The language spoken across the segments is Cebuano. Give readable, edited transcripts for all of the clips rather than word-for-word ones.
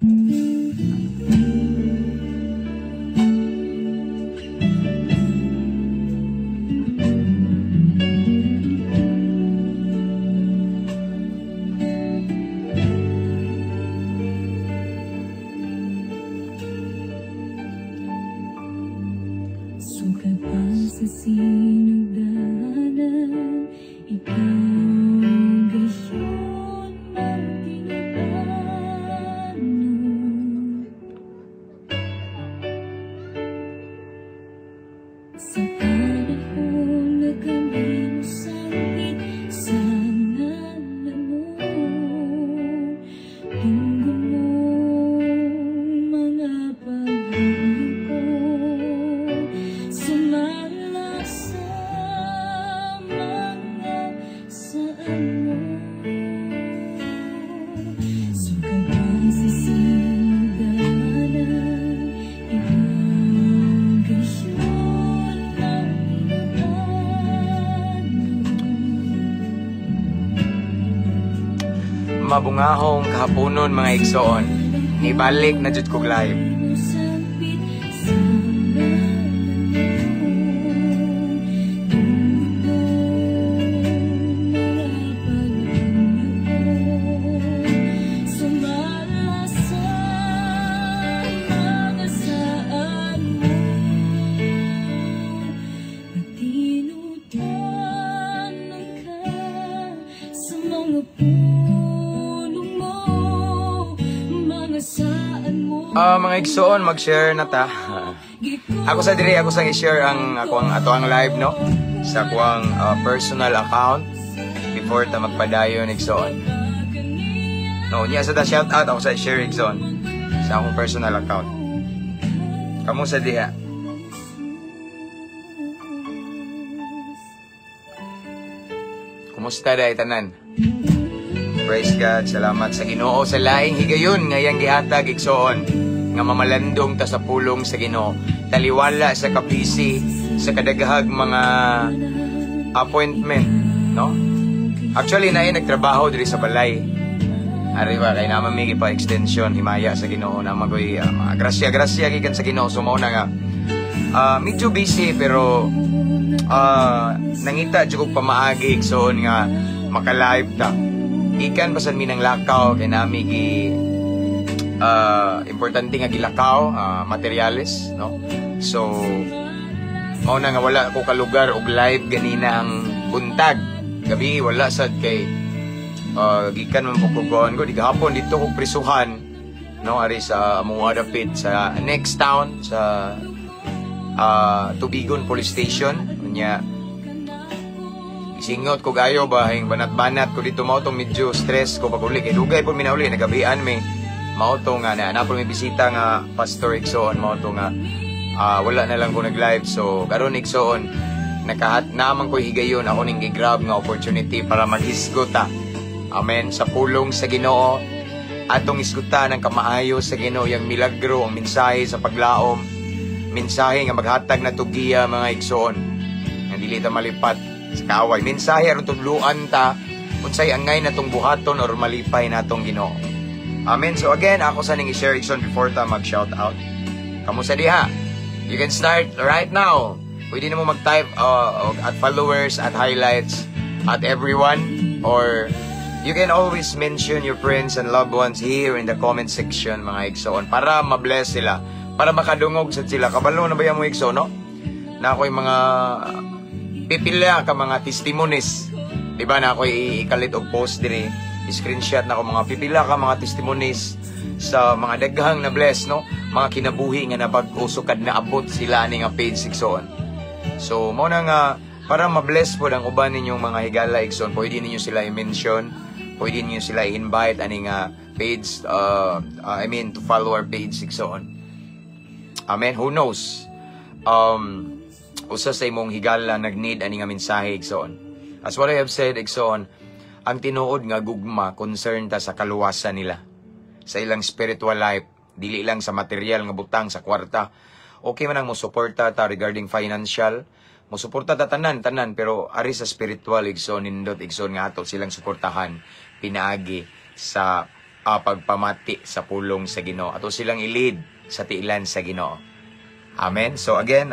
Sukad pa sa sinugdanan, ikaw gayon magtinubano. Sa panahon na kami mosangpit sa ngalan mo, tunggon mo mga paghangyo ko, sumala sa mga saan mo. Sukad pa sa sinugdanan, ikaw gayon magtinubano. Mabungahong kahaponon, mga igsoon. Nibalik na jud kog live. Mosangpit sa ngalan mo, tunggon mo mga paghangyo ko, sumala sa mga saan mo. Nagtinudanan ka sa mga pulong mo, mga saan mo. Ah, mga igsoon, mag-share na ta. Ako sa diri, ako sang i-share ang ako ang ato ang live, no, sa akuang personal account before ta magpadayon, igsoon. No, niya sa ta shout out ako sa i-share, igsoon, sa akong personal account. Kamo sa diha? Kumusta dai tanan? Praise God, salamat sa Ginoo sa laing higayon nga iyang gihatag, igsoon, nga mamalandong ta sa pulong sa Ginoo. Taliwala sa kabisi, sa kadaghag mga appointment, no? Actually, naay nagtrabaho diri sa balay. Ari ba kay naman may pa extension, himaya sa Ginoo na magoy mga grasya grasya gikan sa Ginoo, so mao na nga medyo busy, pero nangita jud kog pamaagi, igsoon, nga maka-live ta. Gikan pa sad mi ng lakaw kay nami gi importante nga gilakaw materyales, no? So mao na nga wala ko kalugar og live ganina ang buntag. Gabi wala sad kay gikan man po ko ko di gahapon dito kog prisuhan, no, ari sa among dapit sa next town sa Tubigon Police Station. Unya isingot ko gayo ba hing banat-banat ko dito, mao tong medyo stress ko pag uli kay dugay po mi nauli, nagabian mi. Mao to nga na po may bisita nga pastor, igsoon, mao to nga wala na lang ko nag-live. So karon, igsoon, nakahat naman ko higayon, ako ning gi-grab nga opportunity para maghisgota. Amen, sa pulong sa Ginoo. Atong isgutan ang kamaayo sa Ginoo, yang milagro, ang mensahe sa paglaom, mensahe nga maghatag na tugiya, mga igsoon, nga dili ta malipat sa kaaway, mensahe aron tudluan ta unsay angay natong buhaton or malipay natong Ginoo. Amen. So again, ako sa ning i-share, igsoon, before ta mag shout out. Kamusta diha? You can start right now. Pwede na mo mag-type at followers, at highlights, at everyone, or you can always mention your friends and loved ones here in the comment section, mga igsoon, para ma-bless sila, para makadungog sa sila. Kabalo na ba yung mo, igsoon, no? Na ako'y mga pipila ka mga testimonies. Di ba na ako'y ikalit og post diri, screenshot na ako mga pipila ka mga testimonies sa mga daghang na bless, no? Mga kinabuhi nga nabag-o sukad na abot sila ani nga page, igsoon. So, mao na nga para ma-bless po ang uban ninyong mga higala, igsoon, pwede ninyo sila i-mention, pwede ninyo sila i-invite ani nga page, I mean to follow our page, igsoon. Amen. Who knows? Usa sa imong higala nag-need ani nga mensahe, igsoon. As what I have said, igsoon, ang tinuod nga gugma, concern ta sa kaluwasan nila, sa ilang spiritual life, dili lang sa material nga butang, sa kwarta. Okay man ang mosuporta ta regarding financial, mosuporta ta tanan tanan, pero ari sa spiritual, igsoon, nindot, igsoon, nga ato silang suportahan pinaagi sa Pagpamati sa pulong sa Ginoo. Ato silang i-lead sa tiilan sa Ginoo. Amen. So again,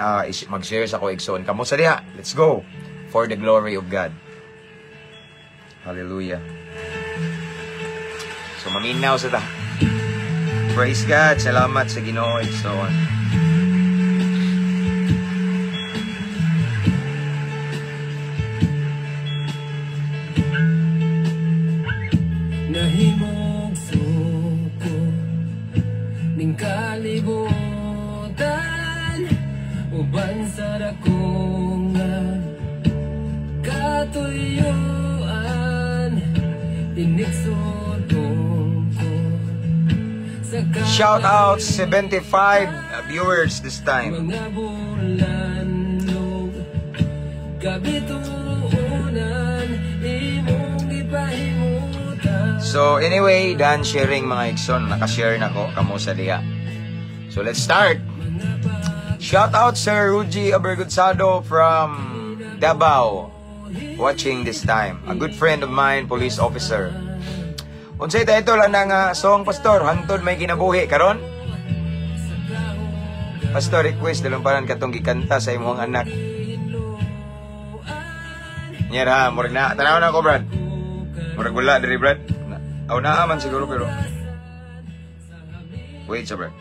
mag-share sa ko, igsoon. Kamo sa diha. Let's go for the glory of God. Hallelujah. So maminaw sa ta. Praise God. Salamat sa Ginoo, igsoon. Nahimog suko ning kalibutan uban sa dako nga katuyuan tinigsuon ko sa Shout out 75 viewers this time. Mga bulan ug kabituonan imong gipahimutan. So anyway, done sharing, mga igsoon. Naka-share na ko kamo sa diha. So let's start. Shout out Sir Ruji Abergunsado from Davao watching this time. A good friend of mine, police officer. Unsay title ana nga song, Pastor? "Hangtod May Kinabuhi Karon"? Pastor, request Dalamparan katong gikanta sa imong anak. Nyera ha, murag na tanaw na ko, Brad. Murag wala diri, Brad. Aw, naa man siguro, pero wait sa, Brad.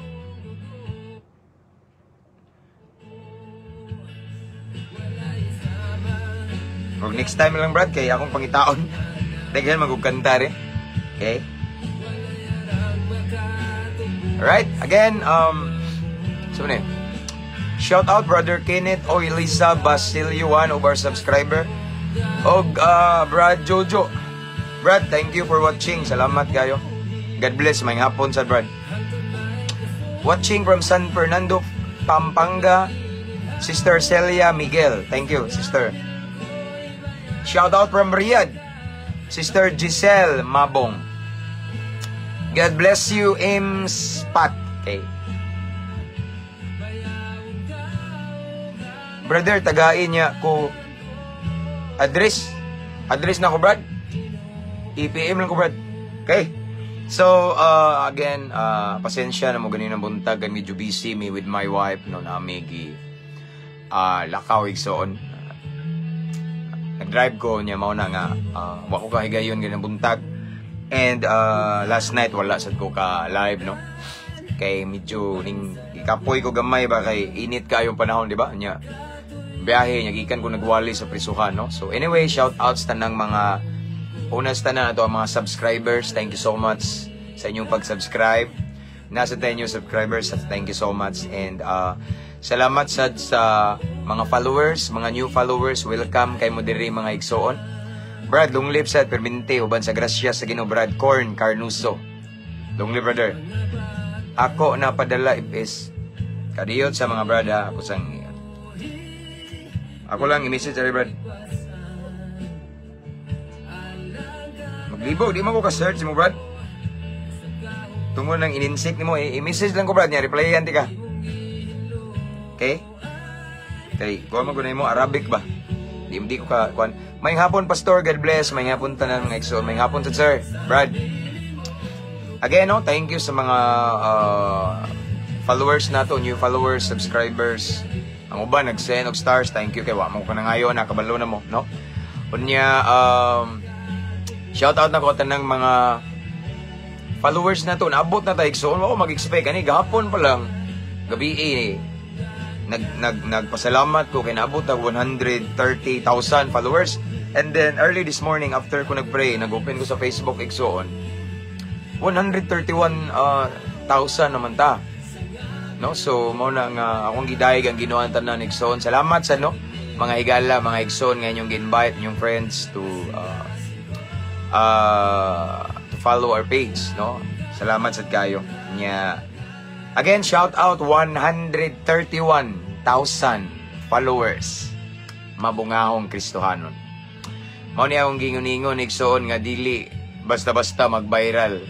Murag next time lang, Brad, kay akong pangitaon. Daghan magug kanta rin. Okay? Alright, again, so na yun? Shout out Brother Kenneth o Elisa Basilio, one of our subscriber. Og Brad Jojo. Brad, thank you for watching. Salamat kayo. God bless. May hapon sa Brad. Watching from San Fernando, Pampanga, Sister Celia Miguel. Thank you, sister. Shout out from Riyadh, Sister Giselle Mabong. God bless you, M. Spot. Okay. Brother, tagain niya ko address. Address na ko, Brad. I-PM lang ko, Brad. Okay. So, again, pasensya na mo ganinang buntag. Kay medyo busy me with my wife. No, nami gi lakaw, igsoon. Nag-drive ko niya, mao na nga wa ko kahigayon ganinang buntag. And last night wala sad ko ka live, no. Kay medyo ning ikapoy ko gamay ba kay init kayong panahon, di ba? Nya biyahe nya gikan ko nagwali sa prisuhan, no. So anyway, shout outs tanang mga una sa tanan ato ang mga subscribers. Thank you so much sa inyong pag-subscribe. Nasa 10 new subscribers, thank you so much. And salamat sad sa mga followers, mga new followers. Welcome kay mo diri, mga igsoon. Brad, long live sad permente uban sa grasya sa Ginoo, Brad Corn Carnuso. Long live, brother. Ako na padala is kadiyot sa mga brad ha. Ako lang i-message ari, Brad. Maglibo, di man ko ka-search mo, Brad. Tungod ng ininsik nimo, i-message lang ko, Brad, niya replyan ti ka. Okay? Kay kuha man ko na mo Arabic ba? Di ko ka kuan. May hapon, Pastor, God bless. May hapon tanan mga igsoon. May hapon sa sir, Brad. Again, no, thank you sa mga followers nato, new followers, subscribers. Ang uban nag-send og stars, thank you kay wa mo ko na ngayon, nakabalo na mo, no? Unya shout out na ko tanang mga followers nato. Naabot na tayo, igsoon. Wa ko mag-expect ani gahapon pa lang gabi eh, nag nag nagpasalamat ko kay naabot na 130,000 followers. And then early this morning, after ko nagpray, nag-open ko sa Facebook, igsoon, 131,000 naman ta, no? So mao na nga akong gidayeg ang Ginoo ang tanan, igsoon. Salamat sa, no, mga higala, mga igsoon nga inyong gi-invite inyong friends to follow our page, no? Salamat sad kayo nya. Again, shout out 131,000 followers. Mabungahong Kristohanon. Mao ni akong gingon-ingon, igsoon, nga dili basta-basta mag-viral.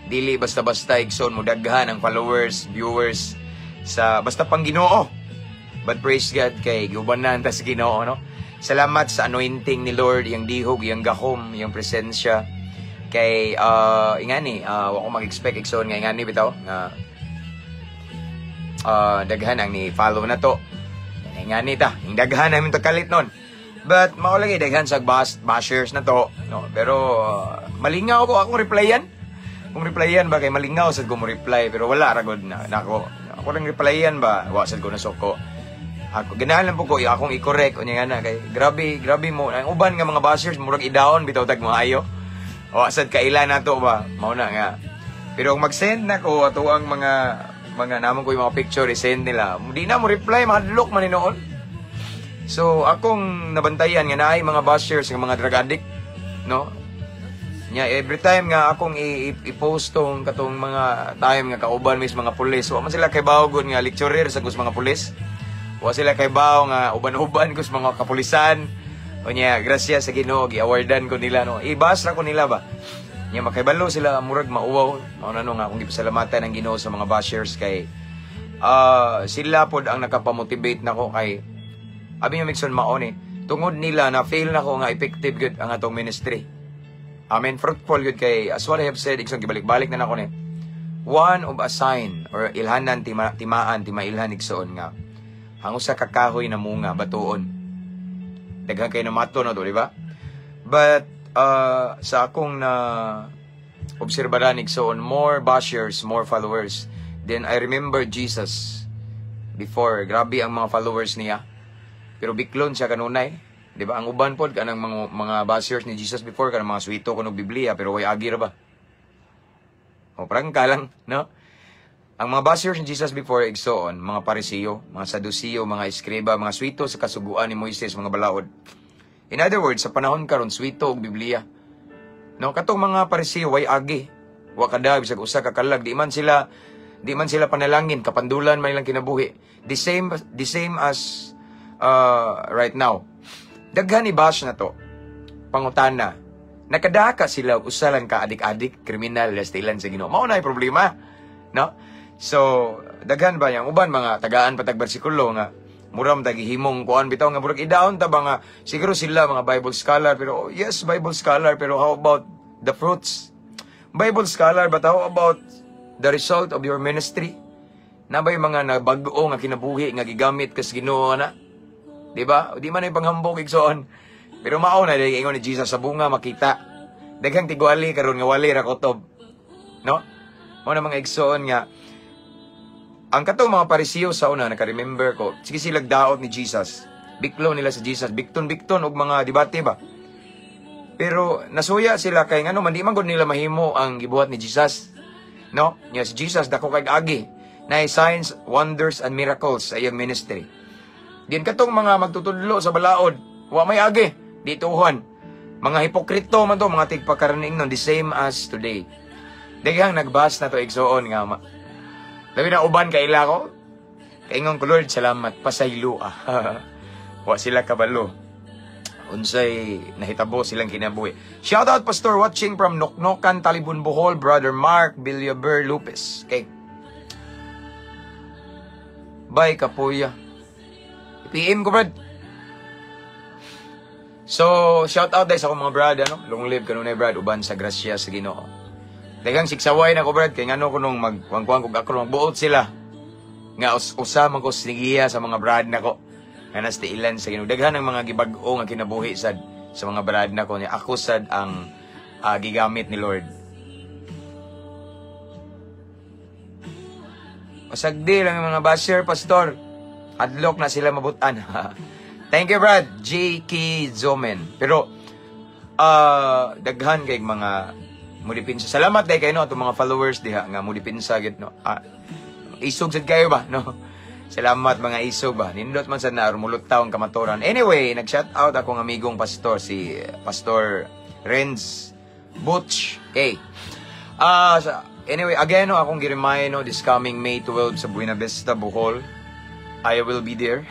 Dili basta-basta, igsoon, mo daghan ang followers, viewers sa basta pang Ginoo. But praise God kay giubanan ta sa Ginoo, no. Salamat sa anointing ni Lord, iyang dihog, iyang gahom, iyang presensya. Kay ingani, wa ko mag-expect, igsoon, nga ingani bitaw nga daghan ang ni follow na to. Ingani ta, ing daghan namin to kalit nun. But mao lagi, daghan sa bashers na to, no? Pero malingaw ko akong replyan. Kung replyan ba kay malingaw sad ko mo reply, pero wala ra gud na nako. Ako lang replyan ba, wa sad ko nasuko. Ako ganahan lang po ko akong i-correct unya nga na kay grabe grabe mo ang uban nga mga bashers, murag idawon bitaw tag maayo. Wa sad kaila nato ba, mao na nga. Pero kung mag-send na ko ato ang mga namon ko yung mga picture i-send nila, di na mo reply, mahadlok man noon. So akong nabantayan nga naay mga bashers nga mga drug addict, no? Nya every time nga akong i-post tong katong mga time nga kauban mis mga pulis, wa man sila kay gud nga lecturer sa kus mga pulis. Wa sila kay nga uban-uban kus mga kapulisan. Unya, grasya sa Ginoo, gi-awardan ko nila, no. I-bash ra ko nila ba. Nya makaibalo sila, murag mauwaw. Mao na no nga akong gipasalamatan ang Ginoo sa mga bashers kay sila pod ang nakapamotivate nako kay abi nga Mixon mao ni tungod nila na feel nako nga effective gud ang atong ministry. Amen. Fruitful gud kay as what I have said, igsoon, gibalik-balik na nako ni. One of a sign or ilhanan timaan timailhan, igsoon, nga ang usa ka kahoy na munga batuon. Daghan kay namato na to, di ba? But sa akong na obserbaran, igsoon, more bashers, more followers. Then I remember Jesus before, grabe ang mga followers niya. Pero biklon siya kanunay. Di ba? Ang uban pod kanang mga bashers ni Jesus before, kanang mga swito kuno Biblia, pero way agi ra ba? O parang kalang, no? Ang mga bashers ni Jesus before, igsoon, mga Parisiyo, mga Sadusiyo, mga Eskriba, mga swito sa kasuguan ni Moises, mga balaod. In other words, sa panahon karon swito og Biblia. No, katong mga Parisiyo way agi. Wa kada bisag usa ka kalag, di man sila panalangin, kapandulan man ilang kinabuhi. The same as right now. Daghan ni bash na to. Pangutana. Nakadaka sila og usa lang ka adik-adik, kriminal, ilan sa Ginoo. Mao na problema. No? So, daghan ba yang uban mga tagaan patag bersikulo nga muram tagihimong kuan bitaw nga murag idaon ta ba nga siguro sila mga Bible scholar, pero oh, yes, Bible scholar, pero how about the fruits? Bible scholar, but how about the result of your ministry? Na ba yung mga nabag-o nga kinabuhi nga gigamit kas Ginoo na? Di ba? Di man ay panghambog, igsoon. Pero mao na dahil ingon ni Jesus, sa bunga makita. Daghang tigwali karon nga wali ra kutob. No? Mao na, mga igsoon, nga ang katong mga Parisiyo sa una, naka-remember ko, sige sila daot ni Jesus. Biklo nila sa Jesus, bikton-bikton og mga debate ba. Pero nasuya sila kay ngano man di man gud nila mahimo ang gibuhat ni Jesus. No? Nya si Jesus dako kay agi. Na signs, wonders and miracles sa iyang ministry. Din katong mga magtutudlo sa balaod, wa may agi, di tuhan. Mga hipokrito man to, mga tigpakaraning nun, the same as today. Daghang nagbas na to, igsoon, nga labi na uban kaila ko. Kaingon ko, "Lord, salamat, pasaylo ah." Wa sila kabalo unsay nahitabo silang kinabuhi. Shout out, Pastor, watching from Noknokan, Talibon, Bohol, Brother Mark Villaber Lopez. Okay. Bye, Kapuya. PM ko, brad. So, shout out dahil sa akong mga brad, ano? Long live kanunay, brad, uban sa grasya sa Ginoo. Daghang sigsaway na ko, brad, kay ngano ko nung magkuang-kuang kog ako, magbuot sila. Nga usa man ko sinigiya sa mga brad nako. Nga nas tiilan sa Ginoo. Daghan ang mga gibag-o nga kinabuhi sad sa mga brad nako niya. Ako sad ang gigamit ni Lord. Pasagdi lang ang mga basher, Pastor. Hadlok na sila mabutan. Thank you, Brad. J.K. Zomen. Pero, daghan kay mga mudipinsa. Salamat dahil kayo, no, atong mga followers diha nga mudipinsa gid, no. Ah, isog sad kayo ba, no? Salamat, mga isog ba. Nindot man sad na mulutaw ang kamaturan. Anyway, nag-shout out akong amigong pastor, si Pastor Renz Butch. Okay. Anyway, again, no, akong giremind, no, this coming May 12 sa Buena Vista, Bohol. I will be there.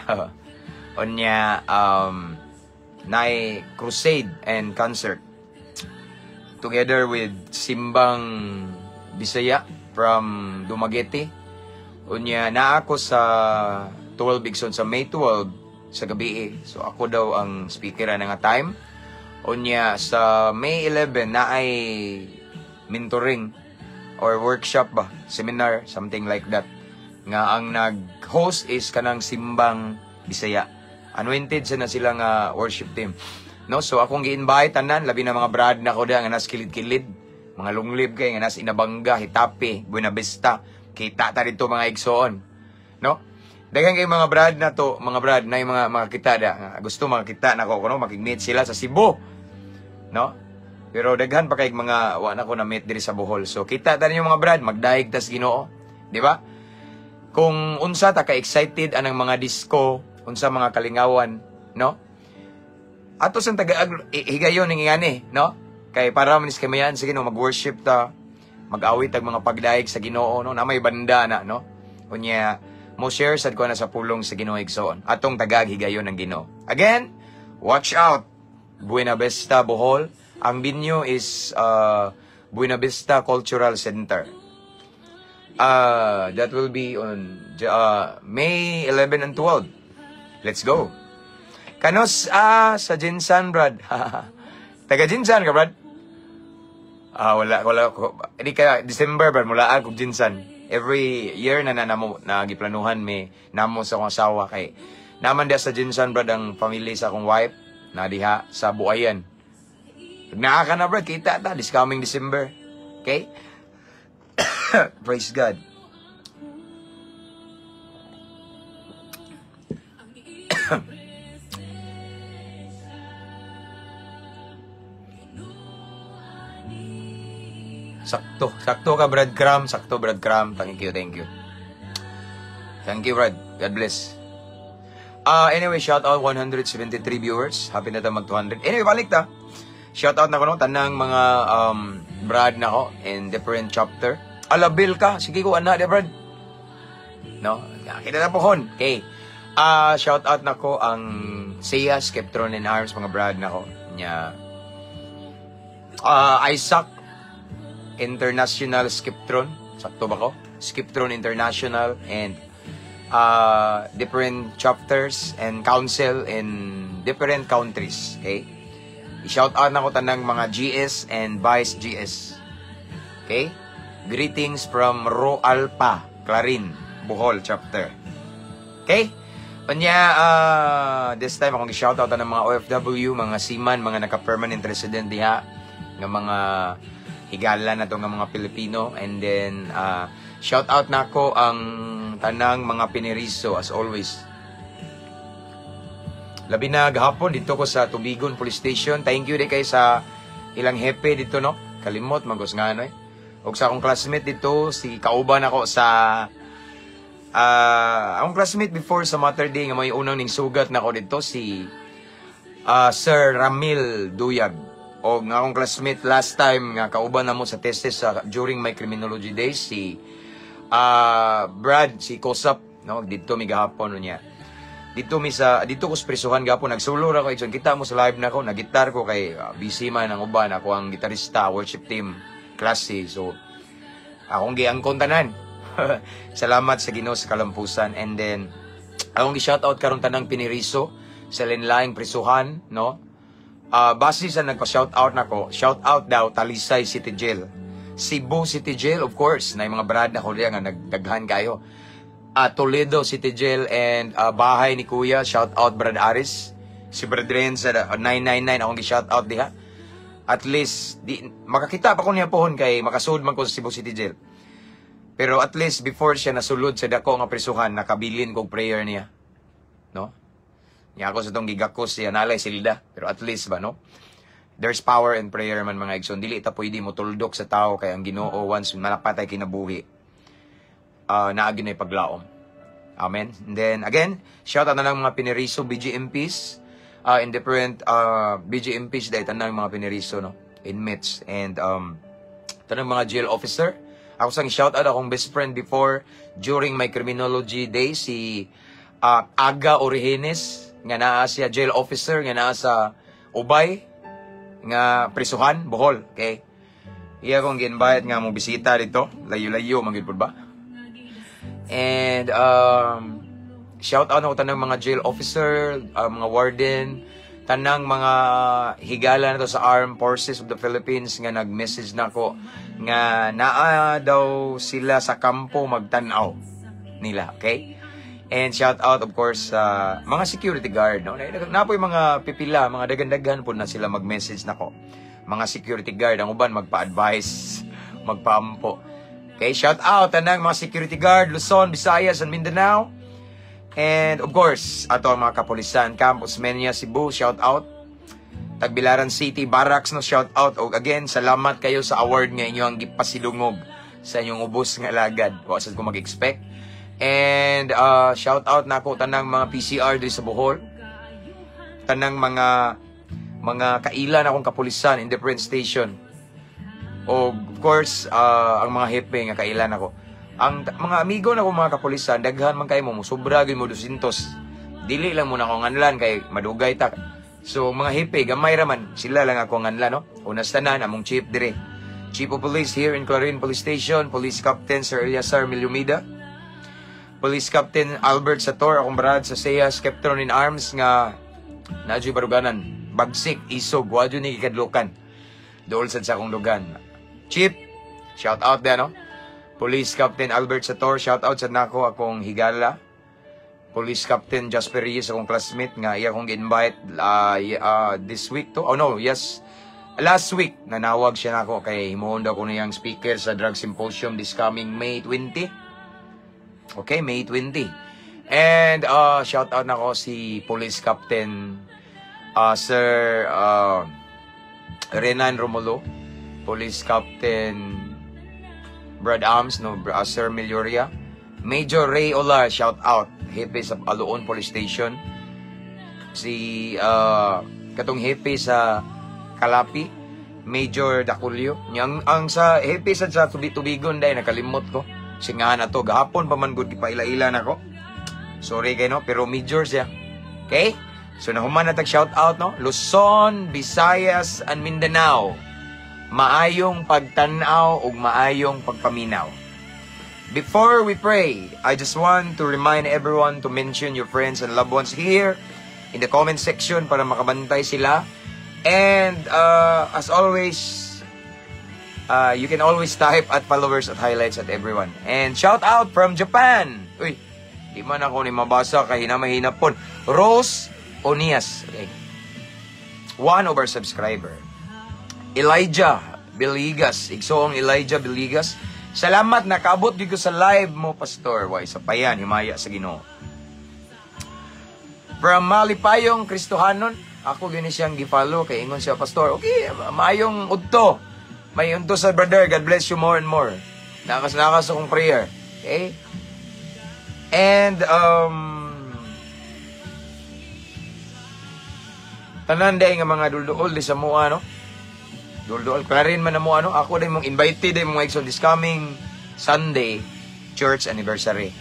Unya, naay crusade and concert together with Simbang Bisaya from Dumaguete. Unya, naa ako sa 12, igsoon, sa May 12 sa gabi eh. So ako daw ang speaker na nga time. Unya sa May 11 na ay mentoring or workshop ba, seminar, something like that. Nga ang nag-host is kanang Simbang Bisaya. Anointed sa na sila nga worship team. No, so akong gi-invite tanan, labi na mga brad na ko diha nga nas kilid-kilid, mga lunglib kay nga nas Inabanga, Getafe, Buena Vista. Kita ta dito, mga igsoon. No? Daghan kay mga brad na to, mga brad na yung mga makita da, nga gusto makita nako kuno, makig-meet sila sa Cebu. No? Pero daghan pa kay mga wa na ko na meet diri sa Bohol. So kita ta ninyo, mga brad, magdayeg tas Ginoo, di ba? Kung unsa ta ka excited anang mga disco, unsa mga kalingawan, no? Ato sang taga higayon ning ingani, no? Kay para man is kamayan sa Ginoo, mag-worship ta, mag-awit tag mga pagdayeg sa Ginoo, no? Na may banda na, no? Unya mo share sad ko na sa pulong sa Ginoo, igsoon. Atong tagag higayon ng Ginoo. Again, watch out. Buena Vista, Bohol. Ang venue is Buena Vista Cultural Center. That will be on May 11 and 12. Let's go. Kanos sa GenSan, Brad. Taga GenSan ka, Brad? Ah, wala wala ko. Di ka December, Brad, mula kog GenSan. Every year na na namo nagiplanuhan mi namo sa akong asawa kay naman diha sa GenSan, Brad, ang family sa akong wife na diha sa Buayan. Pag naa ka na, Brad, kita ta this coming December. Okay? Praise God. Sakto. Sakto ka, Brad Cram. Sakto, Brad Cram. Thank you, thank you. Thank you, Brad. God bless. Anyway, shout out 173 viewers. Happy na ta mag 200. Anyway, balik ta. Shout out na ko no, tanang mga brad na ko in different chapter. Alabil ka. Sige ko, ana, di, Brad. No? Kita na po kon. Okay. Shout out na ko ang Siya, Skeptron and Arms, mga brad na ko. Nya. Isaac International Skiptron. Sakto ba ko? Skiptron International and different chapters and council in different countries. Okay? I-shout out na ko tanang mga GS and Vice GS. Okay? Greetings from Ro Alpha, Clarin, Bohol chapter. Okay? Unya, this time akong i-shout out ng mga OFW, mga seaman, mga naka-permanent resident diha, nga mga higala na to nga mga Pilipino. And then, shout out nako ang tanang mga pineriso as always. Labi na gahapon dito ko sa Tubigon Police Station. Thank you di kay sa ilang hepe dito, no. Kalimot magos nga no eh. Og sa akong classmate dito, si kauban ako sa akong classmate before sa Mater Dei nga may unang ning sugat nako dito, si Sir Ramil Duyag. O nga akong classmate last time nga kauban namo sa tesis sa during my criminology days, si Brad, si Kosap, no, dito mi gahapon niya. Dito mi sa dito ko sa prisuhan gapon, nagsulo ra ko, igsoon. Kita mo sa live na ko, nagitar ko kay busy man ang uban. Ako ang gitarista, worship team, klase, so akong giangkon tanan. Salamat sa Ginoo sa kalampusan. And then akong gi-shout out karon tanang piniriso sa lain-laing prisuhan, no? Base sa nagpa-shout out nako, shout out daw Talisay City Jail, Cebu City Jail, of course, na yung mga brad na ko diya nga nagdaghan kayo. Toledo City Jail and bahay ni Kuya, shout out Brad Aris. Si Brad Ren sa 999 akong gi-shout out diha. At least di makakita pa ko niya pohon kay makasud man ko sa Cebu City Jail. Pero at least before siya nasulod sa dako nga prisuhan, nakabilin kog prayer niya. No? Niya ako sa tong gigakos siya nalay silda. Pero at least ba, no? There's power in prayer man, mga igsoon. Dili ta pwede mo tuldok sa tao kay ang Ginoo, once malapatay kinabuhi, naa gyud paglaom. Amen. And then again, shout out na lang mga pineriso BGMPs in different BGMPs dahil tanang mga pineriso, no, inmates and tanang mga jail officer. Ako sang shout out akong best friend before during my criminology days, si Aga Origenes, nga naa siya jail officer nga naa sa Ubay nga prisuhan, Bohol. Okay. Iya kong gi-invite nga mo bisita dito. Layo-layo man gyud pud ba? And shout out na ko tanang mga jail officer, mga warden, tanang mga higala na to sa Armed Forces of the Philippines nga nag-message na ko. Nga naa daw sila sa kampo magtan-aw nila, okay? And shout out, of course, sa mga security guard, no? Naa poy mga pipila, mga dagan-dagan po na sila mag-message nako. Mga security guard, ang uban magpa-advise, magpaampo. Okay, shout out tanang mga security guard, Luzon, Visayas, and Mindanao. And of course, ato ang mga kapulisan, Camp Osmeña, Cebu, shout out. Tagbilaran City Barracks, no, shout out. Og again, salamat kayo sa award nga inyo ang gipasilungog sa inyong ubos nga alagad. Wa sad ko mag-expect. And shout out nako tanang mga PCR diri sa Bohol. Tanang mga kaila na akong kapulisan in different station. O of course, ang mga hepe nga kaila nako. Ang mga amigo na mga kapulisan, daghan man kayo mo, sobra gyud mo, 200. Dili lang mo na ako nganlan kay madugay ta. So mga hepe, gamay ra man, sila lang ako nganlan, no? Una sa tanan, among chief dire. Chief of Police here in Clarin Police Station, Police Captain Sir Eliasar Miliumida. Police Captain Albert Sator, akong brad sa SEAS, Captain in Arms nga naa juy baruganan. Bagsik, isog, wa jud ni gikadlukan. Dool sad sa akong dugan. Chief, shout out din, no? Police Captain Albert Sator, shout out sa nako akong higala. Police Captain Jasper Reyes, akong classmate nga iya akong gi-invite this week to. Oh no, yes. Last week, nanawag siya nako kay himuon daw ko niyang speaker sa drug symposium this coming May 20. Okay, May 20. And shout out nako si Police Captain Sir Renan Romulo, Police Captain Brad Arms, no, Sir Melioria, Major Ray Olar, shout out, hepe sa Aluon Police Station, si katong hepe sa Kalapi, Major Daculio. Ang sa hepe sa Tubi-Tubigon dahil nakalimot ko. Singahan na to, gahapon pa man gud gipaila-ila nako. Sorry kay no, pero major siya. Okay? So nahuman na tag shout out, no. Luzon, Visayas and Mindanao. Maayong pagtan-aw ug maayong pagpaminaw. Before we pray, I just want to remind everyone to mention your friends and loved ones here in the comment section para makabantay sila. And as always, you can always type at followers at highlights at everyone. And shout out from Japan. Uy, di man ako ni mabasa kay hinamahina pon. Rose Onias. Okay. One of our subscriber. Elijah Biligas. Igsoong Elijah Biligas. Salamat, nakaabot gyud ko sa live mo, Pastor. Wa isa pa yan, himaya sa Ginoo. From Malipayong Kristohanon, ako gini siyang gi-follow kay ingon siya, "Pastor, okay, maayong udto. May udto sa brother, God bless you more and more." Nakas nakas akong prayer. Okay? And tanan day nga mga dulduol di sa mua, no? Dulduol Clarin man na mo ano, ako day mong invited day mong igsoon this coming Sunday, church anniversary.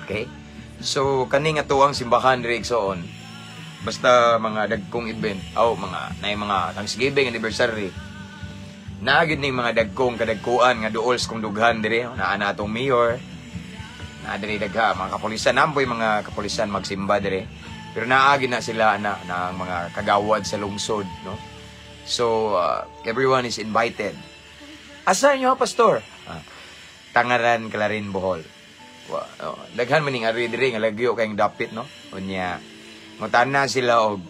Okay? So kaning atuang simbahan diri, igsoon. Basta mga dagkong event, oh, mga nay mga Thanksgiving, anniversary. Naa gyud ning mga dagkong kadagkuan nga duol sa kong dughan diri, naa na atong mayor. Naa diri dagha mga kapulisan, nampoy mga kapulisan magsimba diri. Pero naa gyud na sila na, na ang mga kagawad sa lungsod, no? So, everyone is invited. Asa inyo, Pastor? Ah, Tangaran, Clarin, Bohol. Wa, oh, daghan man ning ari diri nga lagyo kayong dapit, no? Unya, mutana sila og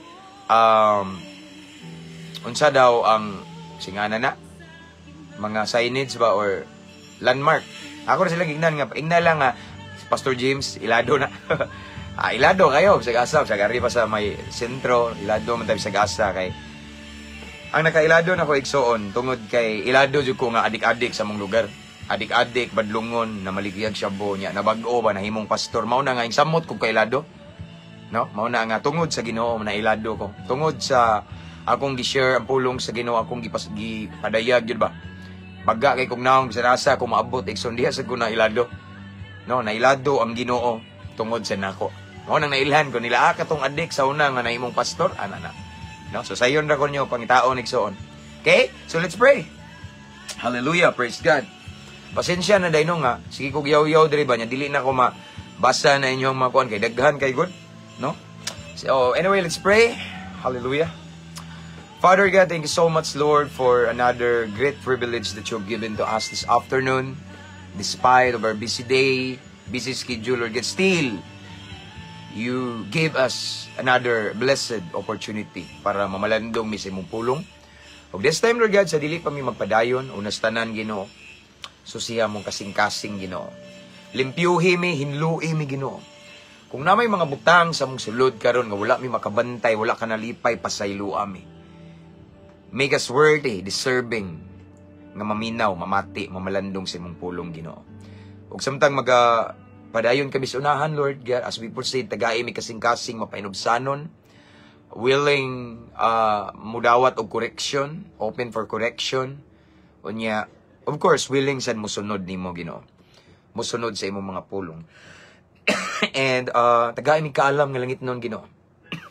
unsa daw ang singana na mga signage ba or landmark. Ako na sila gignan nga ingna lang nga si Pastor James ilado na. Ah, ilado kayo sa asa, sa ari pa sa may sentro, ilado man tayo sa asa kay ang nakailado na ko, igsoon, tungod kay ilado jud ko nga adik-adik sa mong lugar. Adik-adik, badlungon, na maligiyag shabu niya, nabag-o ba nahimong pastor, mao na nga ing samot kog kailado. No? Mao na nga tungod sa Ginoo na ilado ko. Tungod sa akong gi-share ang pulong sa Ginoo, akong gipadayag jud ba. Baga kay kog naong bisan asa kung maabot, igsoon, diha sa ko na ilado. No, nailado ang Ginoo tungod sa nako. Mao nang nailhan ko nila katong adik sa una nga nahimong pastor, ana na. No? So sayon ra ko nyo pangitaon, igsoon. Okay? So let's pray. Hallelujah, praise God. Pasensya na dayno nga, sige kog yaw-yaw diri ba nya dili na ko mabasa na inyong mga kuan kay daghan kay good, no? So anyway, let's pray. Hallelujah. Father God, thank you so much, Lord, for another great privilege that you've given to us this afternoon. Despite of our busy day, busy schedule, Lord God, still, you gave us another blessed opportunity para mamalandong mi sa imong pulong. Ug this time, Lord God, sa dili pa mi magpadayon, unas tanan, Ginoo, susiha among kasing-kasing, Ginoo. Limpyuhi mi, hinlui mi, Ginoo. Kung naa may mga butang sa among sulod karon nga wala mi makabantay, wala ka nalipay, pasayloa mi. Make us worthy, deserving, nga maminaw, mamati, mamalandong sa imong pulong, Ginoo. Ug samtang maga padayon kami sa unahan, Lord God, as we proceed, tagai mi kasing-kasing mapainubsanon, willing mudawat og correction, open for correction, unya, of course, willing sad musunod nimo, Ginoo. Musunod sa imong mga pulong. And tagai mi kaalam nga langit nun, Ginoo.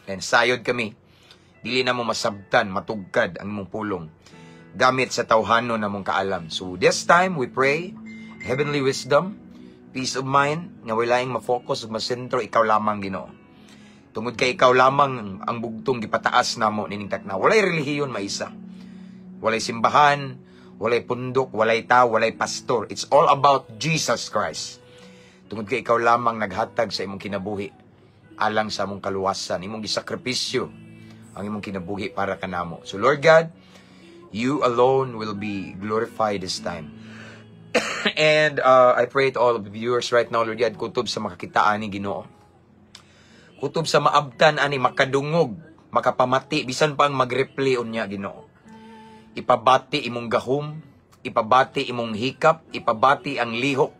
And sayod kami, dili na mo masabtan, matugkad ang imong pulong gamit sa tawhanon namong kaalam. So this time we pray heavenly wisdom, peace of mind, nga walaing ma-focus ug masentro, ikaw lamang, Ginoo. Tungod kay ikaw lamang ang bugtong gipataas namo nining takna. Walay relihiyon maisa. Walay simbahan, walay pundok, walay tao, walay pastor. It's all about Jesus Christ. Tungod kay ikaw lamang naghatag sa imong kinabuhi alang sa among kaluwasan, imong gisakripisyo ang imong kinabuhi para kanamo. So Lord God, you alone will be glorified this time. And I pray to all of the viewers right now, Lord God, kutob sa makakitaan ni Ginoo. Kutob sa maabtan ani, makadungog, makapamati, bisan pa ang mag-replay unya, Ginoo. Ipabati imong gahom, ipabati imong hikap, ipabati ang lihok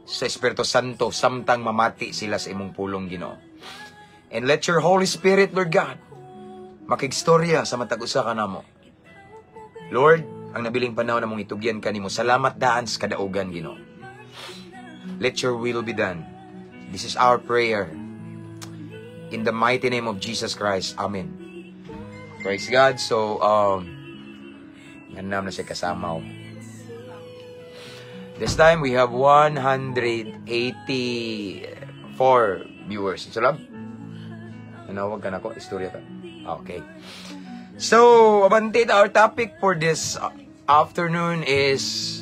sa Espiritu Santo samtang mamati sila sa imong pulong, Ginoo. And let your Holy Spirit, Lord God, makigstorya sa matag usa kanamo. Lord, ang nabiling panahon namong itugyan kanimo. Salamat daan sa kadaugan, Ginoo. Let your will be done. This is our prayer. In the mighty name of Jesus Christ. Amen. Praise God. So, ganam na siya kasama. Oh. This time, we have 184 viewers. So, love? Nanawag ka na ko? Istorya ka? Okay. So, abante, our topic for this afternoon is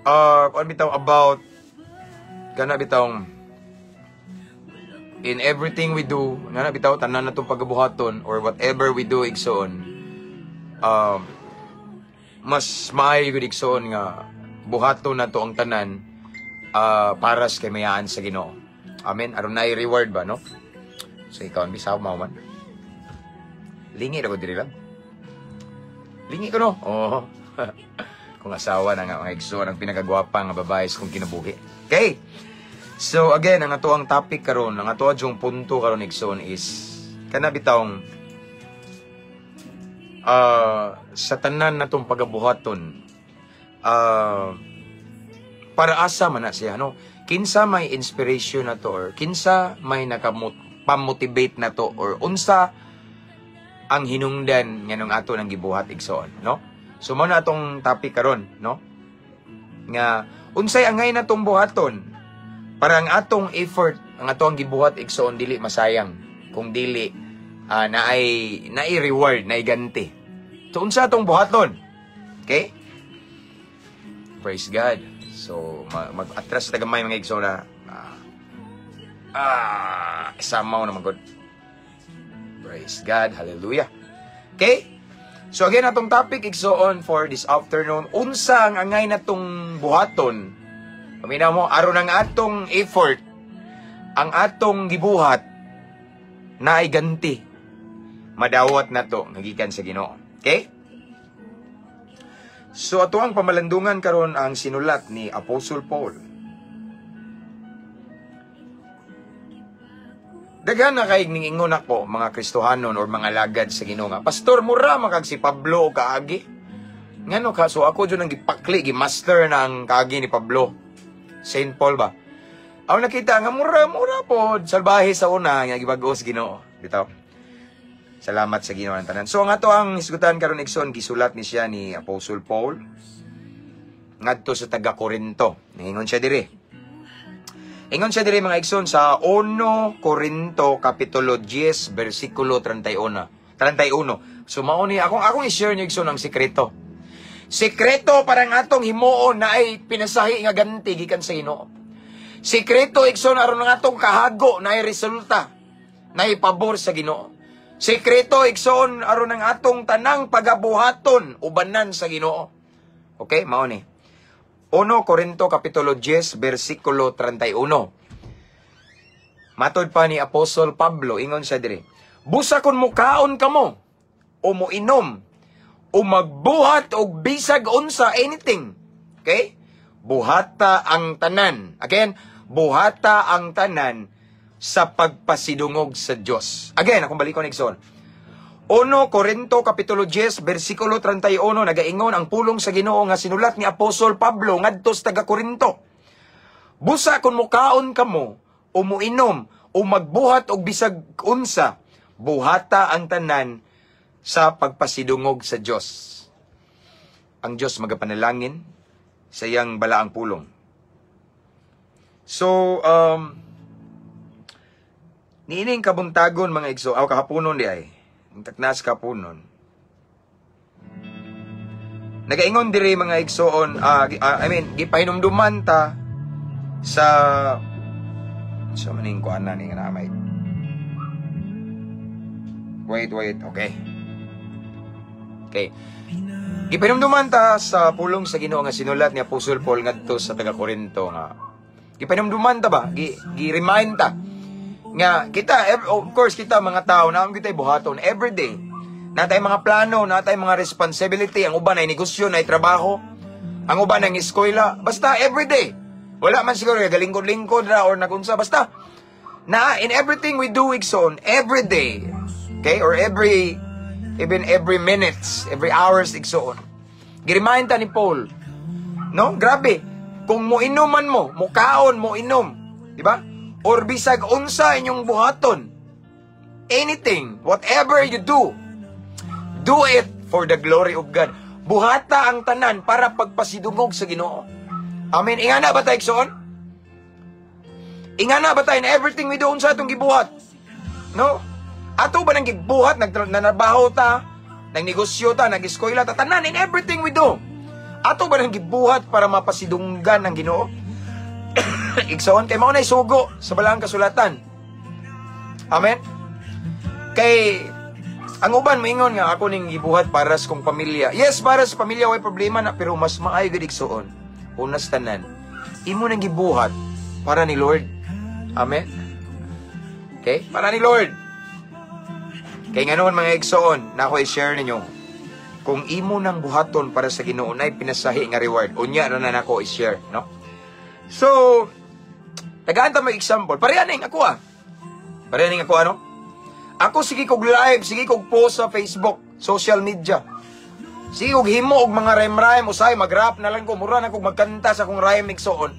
kung bitaw about kana bitawng in everything we do, ngana bitaw tanan natong pagabuhaton or whatever we do, igsoon, mas maayo gud, igsoon, nga buhaton nato ang tanan para sa kamayan sa Ginoo. Amen. Aron naay reward ba, no? So ikaw ang bisaw mao man. Lingi ra ko diri lang. Lingi ko, no. Oo. Kung asawa na nga, mga igsoon, ang pinakagwapa nga babae sa kong kinabuhi. Okay. So again, ang ato ang topic karon, ang ato yung punto karon, igsoon, is kana bitawng sa tanan natong pagabuhaton, para asa man na siya, no? Kinsa may inspiration na to or kinsa may nakamot pamotivate na to or unsa ang hinungdan nganong ato nang gibuhat, igsoon, no? So mao na atong topic karon, no, nga unsay angay natong buhaton para ang atong effort, ang atong gibuhat, igsoon, dili masayang kung dili naay naay reward, naay ganti. So unsa atong buhaton? Okay, praise God. So mag-atras ta gamay, mga igsoon, na samaw naman god. Praise God. Hallelujah. Okay? So again, atong topic, igsoon, for this afternoon, unsa ang angay natong buhaton? Paminaw mo, aron ang atong effort, ang atong gibuhat, naay ganti. Madawat na to, nagikan sa Ginoo. Okay? So ato ang pamalandungan karon ang sinulat ni Apostle Paul. Daghan na kay ningingon ako mga Kristohanon or mga lagad sa Ginoo nga, "Pastor, mura man kag si Pablo o kaagi." Ngano ka? So ako jud ang gipakli, gi-master na ang kaagi ni Pablo. Saint Paul ba? Ako nakita nga mura-mura pod, salbahe sa una nga gibag-os Ginoo. Bitaw. Salamat sa Ginoo ang tanan. So ang ato ang hisgutan karon, igsoon, gisulat ni siya ni Apostle Paul ngadto sa taga Corinto. Ningon siya diri. Ingon siya diri, mga igsoon, sa 1 Corinto kapitulo 10 bersikulo 31. 31. So mao ni akong i-share niyo, igsoon, ang sikreto. Sikreto para ang atong himuon na ay pinasahi nga ganti gikan sa Ginoo. Sikreto, igsoon, aron ang atong kahago na ay resulta na pabor sa Ginoo. Sikreto, igsoon, aron ang atong tanang pagabuhaton ubanan sa Ginoo. Okay, mao ni. 1 Corinto kapitulo 10 bersikulo 31. Matod pa ni Apostol Pablo, ingon siya diri: "Busa kon mukaon kamo o moinom o magbuhat og bisag unsa, anything." Okay? "Buhata ang tanan." Again, "buhata ang tanan sa pagpasidungog sa Dios." Again, akong balikon, igsoon. 1 Corinto kapitulo 10 bersikulo 31, nagaingon ang pulong sa Ginoo nga sinulat ni Apostol Pablo ngadto sa taga Corinto: "Busa kung mukaon kamo o muinom o magbuhat og bisag unsa, buhata ang tanan sa pagpasidungog sa Dios." Ang Dios magapanalangin sa iyang balaang pulong. So, niining kabuntagon, mga igsoon, aw kahaponon di ay, ang taknas kahaponon. Nagaingon diri, mga igsoon, I mean, gipahinumduman ta sa maning kuan na ni nga namay. Wait, wait, okay. Okay. Gipahinumduman ta sa pulong sa Ginoo nga sinulat ni Apostol Paul ngadto sa taga Corinto nga gipahinumduman ta ba? Gi remind ta nga kita, of course, kita mga tao na kita buhaton every day. Natay mga plano, natay mga responsibility, ang uban ay negosyo, nay trabaho, ang uban ang eskwela, basta every day. Wala man siguro galingkod-lingkod ra or nagunsa, basta na in everything we do, igsoon, every day. Okay? Or every even every minutes, every hours, igsoon. Giremind ta ni Paul. No? Grabe. Kung moinuman mo, mukaon, mo inom, di ba? Or bisag unsa inyong buhaton. Anything, whatever you do, do it for the glory of God. Buhata ang tanan para pagpasidungog sa Ginoo. Amen. Ingana ba tayo, igsoon? Ingana ba tayo in everything we do, unsa atong gibuhat? No? Ato ba nang gibuhat, nagtrabaho ta, nagnegosyo ta, nag-eskwela ta, tanan in everything we do? Ato ba nang gibuhat para mapasidunggan ng Ginoo? Igsoon, kay mao nay sugo sa balaang kasulatan. Amen. Kay ang uban moingon nga ako ning gibuhat para sa kong pamilya. Yes, para sa pamilya way problema na, pero mas maayo gid, igsoon. Unas tanan. Imo nang gibuhat para ni Lord. Amen. Okay? Para ni Lord. Kay nganon, mga igsoon, na ako i-share ninyo. Kung imo nang buhaton para sa Ginoo, nay pinasahi nga reward. Unya ra na nako i-share, no? So, tagaan ta mo example. Pareha ning ako ah. Pareha ning ako ano? Ako sige kog live, sige kog post sa Facebook, social media. Sige kog himo og mga rhyme-rhyme, usay mag-rap na lang ko, mura na kog magkanta sa akong rhyme, igsoon.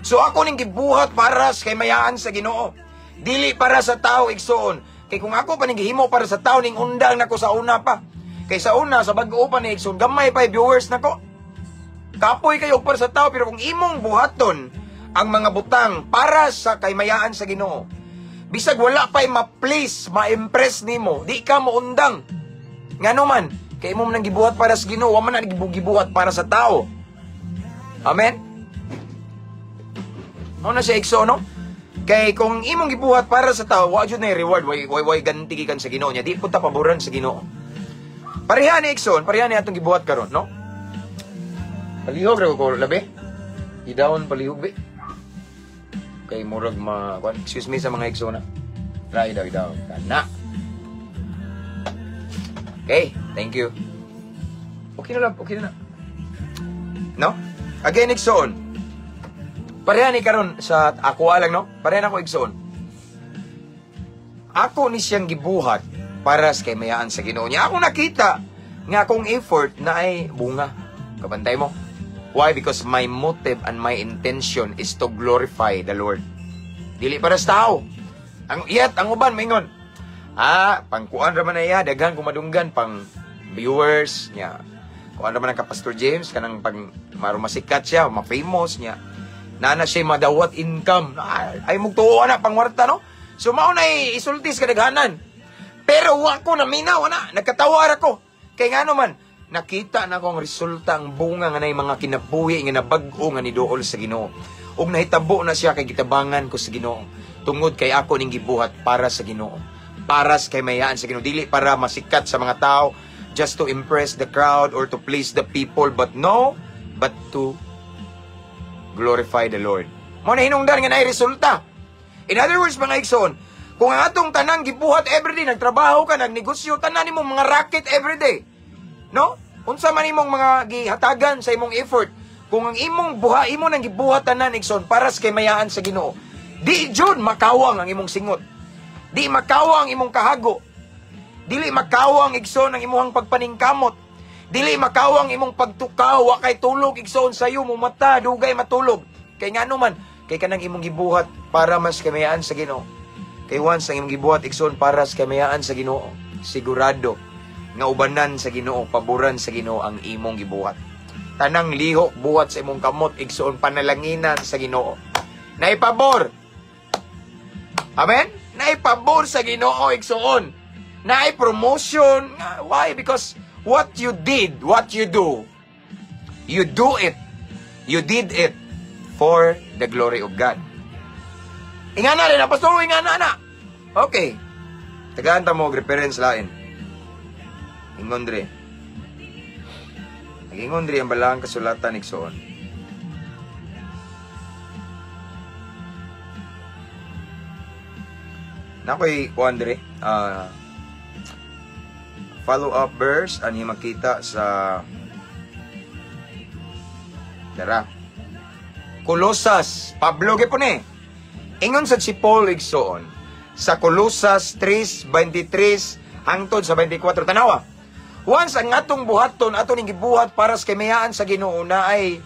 So ako ning gibuhat para sa kaymayaan sa Ginoo. Dili para sa tao, igsoon. Kay kung ako pa ning gihimo para sa tao, ning undang nako sa una pa. Kay sa una, sa bag-o pa ni, igsoon, gamay pa viewers nako. Kapoy kayo para sa tao, pero kung imong buhaton ang mga butang para sa kaymayaan sa Ginoo, bisag wala pa'y ma-please, ma-impress nimo, di ka mo undang. Ngano man, kay imo man ang gibuhat para sa Ginoo, wa man ang gibuhat para sa tao. Amen? Mao na siya, igsoon, no? Kay kung imong gibuhat para sa tao, wa jud na reward, way ganti gikan sa Ginoo niya, di pud ta paboran sa Ginoo. Pareha ni, igsoon, pareha ni atong gibuhat karon, no? Palihog ra ko labi. I-down palihog be. Kay murag ma kwan, excuse me sa mga igsoon na. Try daw i-down. Kana. Okay, thank you. Okay na lang, okay na. No? Again, igsoon. Pareha ni karon sa ako lang, no? Pareha na ako, igsoon. Ako ni siyang gibuhat para sa kaymayaan sa Ginoo niya. Ako nakita nga akong effort na ay bunga. Kabantay mo. Why? Because my motive and my intention is to glorify the Lord. Dili para sa tao. Ang iyat, ang uban maingon. Ah, pangkuan ra man na iya, daghan kung madunggan pang viewers niya. Kuan ra man ang ka Pastor James kanang pag maro masikat siya, ma-famous niya. Nana siya madawat income. Ah, ay mugtuo na pangwarta, no? So mao na isulti sa kadaghanan. Pero wa ko naminaw na, nagkatawar ako. Kay ngano man, nakita na ko ang resulta, ang bunga nga nay mga kinabuhi nga nabag-o nga niduol sa Ginoo. Ug nahitabo na siya kay gitabangan ko sa Ginoo. Tungod kay ako ning gibuhat para sa Ginoo. Para sa kaymayaan sa Ginoo, dili para masikat sa mga tao, just to impress the crowd or to please the people, but no, but to glorify the Lord. Mo na hinungdan nga naay resulta. In other words, mga igsoon, kung ang atong tanang gibuhat everyday, nagtrabaho ka, nagnegosyo, tanan nimong mga racket everyday. No? Unsa man imong mga gihatagan sa imong effort, kung ang imong buha, imo nang gibuhat tanan, igsoon, para sa kaymayaan sa Ginoo, di jud makawang ang imong singot. Di makawang imong kahago. Dili makawang, igsoon, ang imong pagpaningkamot. Dili makawang imong pagtukaw, wa kay tulog, igsoon, sayo mo mata, dugay matulog. Kay ngano man, kay kanang imong gibuhat para mas kamayaan sa Ginoo. Kay once ang imong gibuhat, igsoon, para sa kamayaan sa Ginoo, sigurado nga ubanan sa Ginoo, paboran sa Ginoo ang imong gibuhat. Tanang lihok buhat sa imong kamot, igsoon, panalanginan sa Ginoo. Naipabor. Amen? Naipabor sa Ginoo, igsoon. Naay promotion. Why? Because what you did, what you do, you do it. You did it for the glory of God. Ingana rin na, pastor, ingana na. Okay. Tagaan ta mo og reference lain. Ingon dre. Nagingon dre ang balaang kasulatan, igsoon. Nakoy kuan dre, follow up verse ani makita sa dara. Colosas, Pablo gyud ni. Ingon sad si Paul, igsoon, sa Colosas 3:23 hangtod sa 24, tanawa. Once ang atong buhaton, ato ning gibuhat para sa kaymayaan sa Ginoo, na ay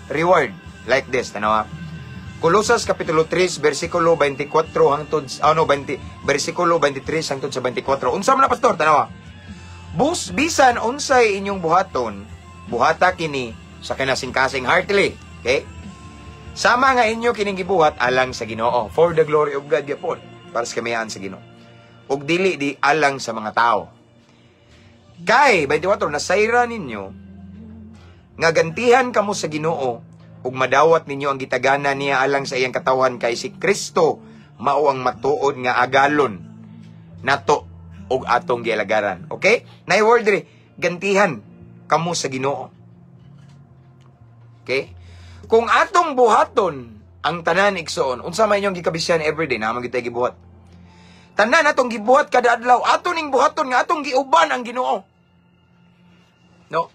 reward like this, tanawa. Colosas kapitulo 3 versikulo 24 hangtod ano 20 versikulo 23 hangtod sa 24. Unsa man na, pastor? Tanawa. Bus bisan unsay inyong buhaton, buhata kini sa kinasingkasing, heartily. Okay? Sama nga inyo kining gibuhat alang sa Ginoo, for the glory of God gyapon, para sa kamayaan sa Ginoo. Ug dili di alang sa mga tao. Kay 24, nasayra ninyo nga gantihan kamo sa Ginoo ug madawat ninyo ang gitagana niya alang sa iyang katawhan, kay si Kristo mao ang matuod nga agalon nato ug atong gialagaran. Okay? Nay word diri, gantihan kamo sa Ginoo. Okay? Kung atong buhaton ang tanan, igsoon, unsa man inyong gikabisyan everyday na among gitay gibuhat. Tanan atong gibuhat kada adlaw, ato ning buhaton nga atong giuban ang Ginoo. No?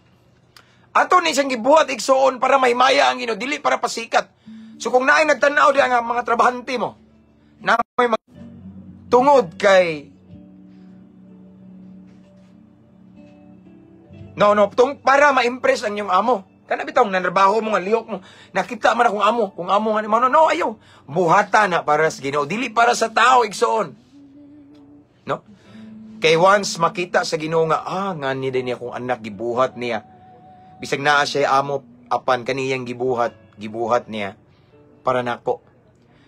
Ato ni siyang gibuhat, igsoon, para mahimaya ang Ginoo, dili para pasikat. So kung naay nagtan-aw diha nga mga trabahante mo, na may tungod kay No, no, tung para ma-impress ang inyong amo. Kana bitaw nanrabaho mo nga lihok mo, nakita man akong amo, kung amo nga ni no, no, ayaw. Buhata na para sa Ginoo, dili para sa tao, igsoon. No? Kay once makita sa Ginoo nga nga ni din akong anak gibuhat niya. Bisag naa siya amo apan kaniyang gibuhat, gibuhat niya para nako.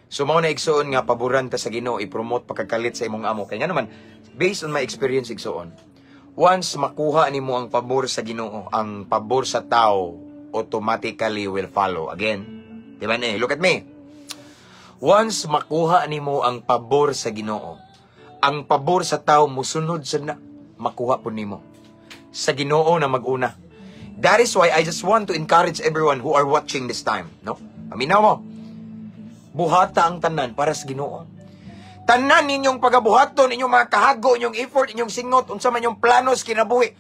So mao na, igsoon, nga paboran ta sa Ginoo, i-promote pagkakalit sa imong amo. Kay nga naman, based on my experience, igsoon, once makuha nimo ang pabor sa Ginoo, ang pabor sa tao automatically will follow. Again, di ba ni? Look at me. Once makuha nimo ang pabor sa Ginoo, ang pabor sa tao musunod sa na makuha po nimo. Sa Ginoo na maguna. That is why I just want to encourage everyone who are watching this time, no? Paminaw mo. Buhata ang tanan para sa Ginoo. Tanan ninyong pagabuhaton, inyong mga kahago, inyong effort, inyong singot, unsa man inyong planos kinabuhi.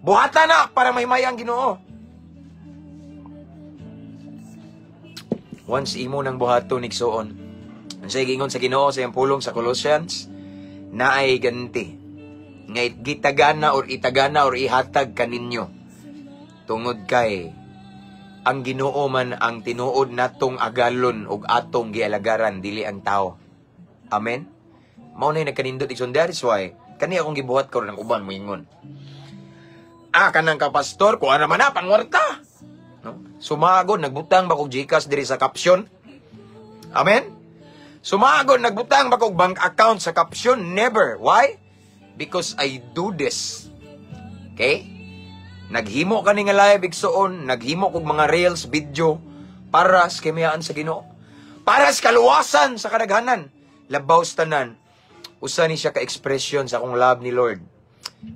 Buhata na para mahimaya ang Ginoo. Once imo nang buhaton, igsuon, unsay giingon sa Ginoo sa iyang pulong sa Colossians, naay ganti nga gitagana or itagana or ihatag kaninyo tungod kay ang Ginoo man ang tinuod natong agalon ug atong gialagaran, dili ang tao. Amen. Mao na nagkanindot, igsoon. That is why kani akong gibuhat karon, ang uban moingon. Ah, kanang ka pastor, kuha naman na pangwarta. No? Sumagod nagbutang ba kog GCash diri sa caption? Amen. Sumagod nagbutang ba kog bank account sa caption? Never. Why? Because I do this. Okay? Naghimo kani nga live, igsuon, naghimo kog mga reels, video para sa kahimayaan sa Ginoo. Para sa kaluwasan sa kadaghanan. Labaw sa tanan, usa ni siya ka expression sa akong love ni Lord.